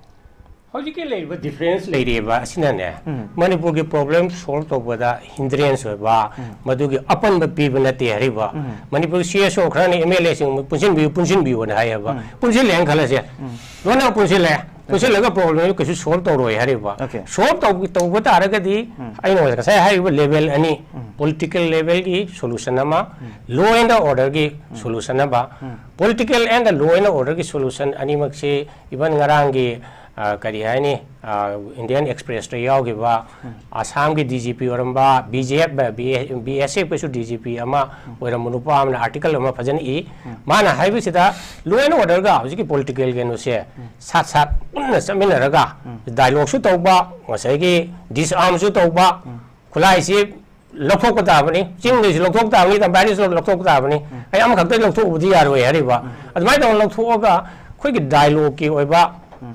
ꯍꯧꯖꯤꯛꯀꯤ ꯂꯩꯔꯤꯕ ꯗꯤꯐꯔꯦꯟꯁ ꯂꯩꯔꯤꯕ ꯑꯁꯤꯅꯅꯦ, ꯎꯝ꯫ ꯃꯅꯤꯄꯨꯔꯒꯤ ꯄ꯭ꯔꯣꯕ꯭ꯂꯦꯝ ꯁꯣꯜꯕ ꯇꯧꯕꯗ ꯍꯤꯟꯗ꯭ꯔꯦꯟꯁ ꯑꯣꯏꯕ, ꯎꯝ꯫ ꯃꯗꯨꯒꯤ ꯑꯄꯟꯕ ꯄꯤꯕ ꯅꯠꯇꯦ ꯍꯥꯏꯔꯤꯕ꯫ ꯎꯝ꯫ ꯃꯅꯤꯄꯨꯔ ꯁꯤ ꯑꯦꯁ ꯑꯣ ꯈꯔꯅ ꯑꯦꯝ ꯑꯦꯜ ꯑꯦꯁꯤꯡ ꯄꯨꯟꯁꯤꯟꯕꯤꯌꯨ, ꯄꯨꯟꯁꯤꯟꯕꯤꯌꯨꯅ ꯍꯥꯏꯌꯦꯕ꯫ ꯎꯝ꯫ ꯄꯨꯟꯁꯤꯜꯂꯦꯅ ꯈꯜꯂꯁꯦ꯫ ꯎꯝ꯫ ꯂꯣꯏꯅ ꯄꯨꯟꯁꯤꯜꯂꯦ꯫ ꯄꯨꯟꯁꯤꯜꯂꯒ ꯄ꯭ꯔꯣꯕ꯭ꯂꯦꯝꯗꯨ ꯀꯩꯁꯨ ꯁꯣꯜꯕ ꯇꯧꯔꯣꯏ ꯍꯥꯏꯔꯤꯕ꯫ ꯑꯣꯀꯦ꯫ ꯁꯣꯜꯕ ꯇꯧ-, ꯇꯧꯕ ꯇꯥꯔꯒꯗꯤ, ꯎꯝ꯫ ꯑꯩꯅ ꯉꯁꯥꯏ ꯍꯥꯏꯔꯤꯕ ꯂꯦꯚꯦꯜ ꯑꯅꯤ, ꯎꯝ꯫ ꯄꯣꯂꯤꯇꯤꯀꯦꯜ ꯂꯦꯚꯦꯜꯒꯤ ꯁꯣꯂꯨꯁꯟ ꯑꯃ, ꯎꯝ꯫ ꯂꯣ ꯑꯦꯟ ꯑꯣꯔꯗꯔꯒꯤ ꯎꯝ꯫ ꯁꯣꯂꯨꯁꯟ ꯑꯃ꯫ ꯎꯝ꯫ ꯄꯣꯂꯤꯇꯤꯀꯦꯜ ꯑꯦꯟ ꯂꯣ ꯑꯦꯟ ꯑꯣꯔꯗꯔꯒꯤ ꯁꯣꯂꯨꯁꯟ ꯑꯅꯤꯃꯛꯁꯤ ꯏꯚꯟ ꯉꯔꯥꯡꯒꯤ, ꯑ, ꯀꯔꯤ ꯍꯥꯏꯅꯤ, ꯑ, ꯏꯟꯗꯤꯌꯟ ꯑꯦꯛꯁꯄ꯭ꯔꯦꯁꯇ ꯌꯥꯎꯈꯤꯕ ꯎꯝ꯫ ꯑꯁꯥꯝꯒꯤ ꯗꯤ ꯖꯤ ꯄꯤ ꯑꯣꯏꯔꯝꯕ, ꯕꯤ ꯖꯤ ꯑꯦꯐ, ꯕꯤ ꯑꯦꯁ ꯑꯦꯐ ꯀꯁꯨ ꯗꯤ ꯖꯤ ꯄꯤ ꯑꯃ ꯎꯝ꯫ ꯑꯣꯏꯔꯝꯕ ꯅꯨꯄꯥ ꯑꯃꯅ ꯑꯥꯔꯇꯤꯀꯜ ꯑꯃ ꯐꯖꯅ ꯏ꯫ ꯎꯝ꯫ ꯃꯥꯅ ꯍꯥꯏꯕꯁꯤꯗ ꯂꯣ ꯑꯦꯟ ꯑꯣꯔꯗꯔꯒ ꯍꯧꯖꯤꯛꯀꯤ ꯄꯣꯂꯤꯇꯤꯀꯦꯜ ꯀꯩꯅꯣꯁꯦ ꯎꯝ꯫ ꯁꯥꯠ ꯁꯥꯠ ꯄꯨꯟꯅ ꯆꯠꯃꯤꯟꯅꯔꯒ ꯎꯝ꯫ ꯗꯥꯏꯂꯣꯒꯁꯨ ꯇꯧꯕ, ꯉꯁꯥꯏꯒꯤ ꯗꯤꯁꯑꯥꯔꯝꯁꯨ ꯇꯧꯕ, ꯎꯝ꯫ ꯈꯨꯠꯂꯥꯏꯁꯤ ꯂꯧꯊꯣꯛꯄ ꯇꯥꯕꯅꯤ, ꯆꯤꯡꯗꯩꯁꯨ ꯂꯧꯊꯣꯛ ꯇꯥꯕꯅꯤ, ꯇꯝꯄꯥꯛꯗꯩꯁꯨ ꯂꯧꯊꯣꯛ ꯇꯥꯕꯅꯤ꯫ ꯎꯝ꯫ ꯑꯩ ꯑꯃꯈꯛꯇ ꯂꯧꯊꯣꯛꯎꯕꯗꯤ ꯌꯥꯔꯣꯏ ꯍꯥꯏꯔꯤꯕ꯫ ꯎꯝ꯫ ꯑꯗꯨꯃꯥꯏꯅ ꯇꯧꯅ ꯂꯧꯊꯣꯛꯑꯒ ꯑꯩꯈꯣꯏꯒꯤ ꯗꯥꯏꯂꯣꯒꯀꯤ ꯑꯣꯏꯕ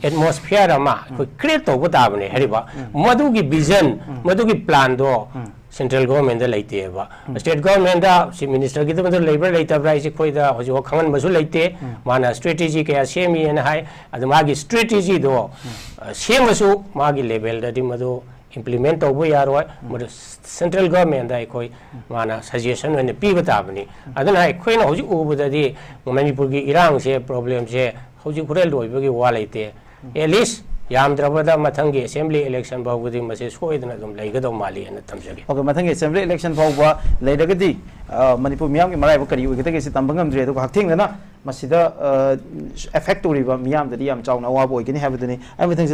ꯑꯦꯠꯃꯣꯁꯐꯤꯌꯔ ꯑꯃ ꯑꯩꯈꯣꯏ ꯀ꯭ꯔꯤꯌꯦꯠ ꯇꯧꯕ ꯇꯥꯕꯅꯦ꯫ ꯍꯥꯏꯔꯤꯕ ꯃꯗꯨꯒꯤ ꯚꯤꯖꯟ, ꯃꯗꯨꯒꯤ ꯄ꯭ꯂꯥꯟꯗꯣ ꯁꯦꯟꯇ꯭ꯔꯦꯜ ꯒꯣꯔꯃꯦꯟꯗ ꯂꯩꯇꯦꯕ꯫ ꯁ꯭ꯇꯦꯠ ꯒꯣꯔꯃꯦꯟꯗ ꯆꯤꯐ ꯃꯤꯅꯤꯁꯇꯔꯒꯤꯗꯃꯛꯇ ꯂꯩꯕ꯭ꯔꯥ ꯂꯩꯇꯕ꯭ꯔꯥ ꯍꯥꯏꯁꯦ ꯑꯩꯈꯣꯏꯗ ꯍꯧꯖꯤꯛꯐꯥꯎ ꯈꯪꯍꯟꯕꯁꯨ ꯂꯩꯇꯦ꯫ ꯃꯥꯅ ꯁ꯭ꯇ꯭ꯔꯦꯇꯦꯖꯤ ꯀꯌꯥ ꯁꯦꯝꯃꯤꯅ ꯍꯥꯏ, ꯑꯗꯨ ꯃꯥꯒꯤ ꯁ꯭ꯇ꯭ꯔꯦꯇꯦꯖꯤꯗꯣ ꯁꯦꯝꯃꯁꯨ ꯃꯥꯒꯤ ꯂꯦꯚꯦꯜꯗꯗꯤ ꯃꯗꯨ ꯏꯝꯄ꯭ꯂꯤꯃꯦꯟ ꯇꯧꯕ ꯌꯥꯔꯣꯏ꯫ ꯃꯗꯨ ꯁꯦꯟꯇ꯭ꯔꯦꯜ ꯒꯣꯔꯃꯦꯟꯗ ꯑꯩꯈꯣꯏ ꯃꯥꯅ ꯁꯖꯦꯁꯟ ꯑꯣꯏꯅ ꯄꯤꯕ ꯇꯥꯕꯅꯤ꯫ ꯑꯗꯨꯅ ꯑꯩꯈꯣꯏꯅ ꯍꯧꯖꯤꯛ ꯎꯕꯗꯗꯤ ꯃꯅꯤꯄꯨꯔꯒꯤ ꯏꯔꯥꯡꯁꯦ, ꯄ꯭ꯔꯣꯕ꯭ꯂꯦꯝꯁꯦ ꯍꯧꯖꯤꯛ ꯍꯣꯔꯦꯟ ꯂꯣꯏꯕꯒꯤ ꯋꯥ ꯂꯩꯇꯦ꯫ ꯑꯦꯠ ꯂꯤꯁ ꯌꯥꯝꯗ꯭ꯔꯕꯗ ꯃꯊꯪꯒꯤ ꯑꯦꯁꯦꯝꯕ꯭ꯂꯤ ꯏꯂꯦꯛꯁꯟ ꯐꯥꯎꯕꯗꯤ ꯃꯁꯤ ꯁꯣꯏꯗꯅ ꯑꯗꯨꯝ ꯂꯩꯒꯗꯧ ꯃꯥꯜꯂꯤ ꯍꯥꯏꯅ ꯊꯝꯖꯒꯦ꯫ ꯑꯣꯀꯦ, ꯃꯊꯪꯒꯤ ꯑꯦꯁꯦꯝꯕ꯭ꯂꯤ ꯏꯂꯦꯛꯁꯟ ꯐꯥꯎꯕ ꯂꯩꯔꯒꯗꯤ, ꯑ, ꯃꯅꯤꯄꯨꯔ ꯃꯤꯌꯥꯝꯒꯤ ꯃꯔꯥꯏꯕꯛ ꯀꯔꯤ ꯑꯣꯏꯒꯗꯒꯦ ꯁꯤ ꯇꯝꯕ ꯉꯝꯗ꯭ꯔꯤ꯫ ꯑꯗꯨꯒ ꯍꯛꯊꯦꯡꯅꯅ ꯃꯁꯤꯗ, ꯑ, ꯑꯦꯐꯦꯛ ꯇꯧꯔꯤꯕ ꯃꯤꯌꯥꯝꯗꯗꯤ ꯌꯥꯝ ꯆꯥꯎꯅ ꯑꯋꯥꯕ ꯑꯣꯏꯒꯅꯤ ꯍꯥꯏꯕꯗꯨꯅꯤ꯫ ꯑꯩ ꯃꯊꯪꯁꯤꯗ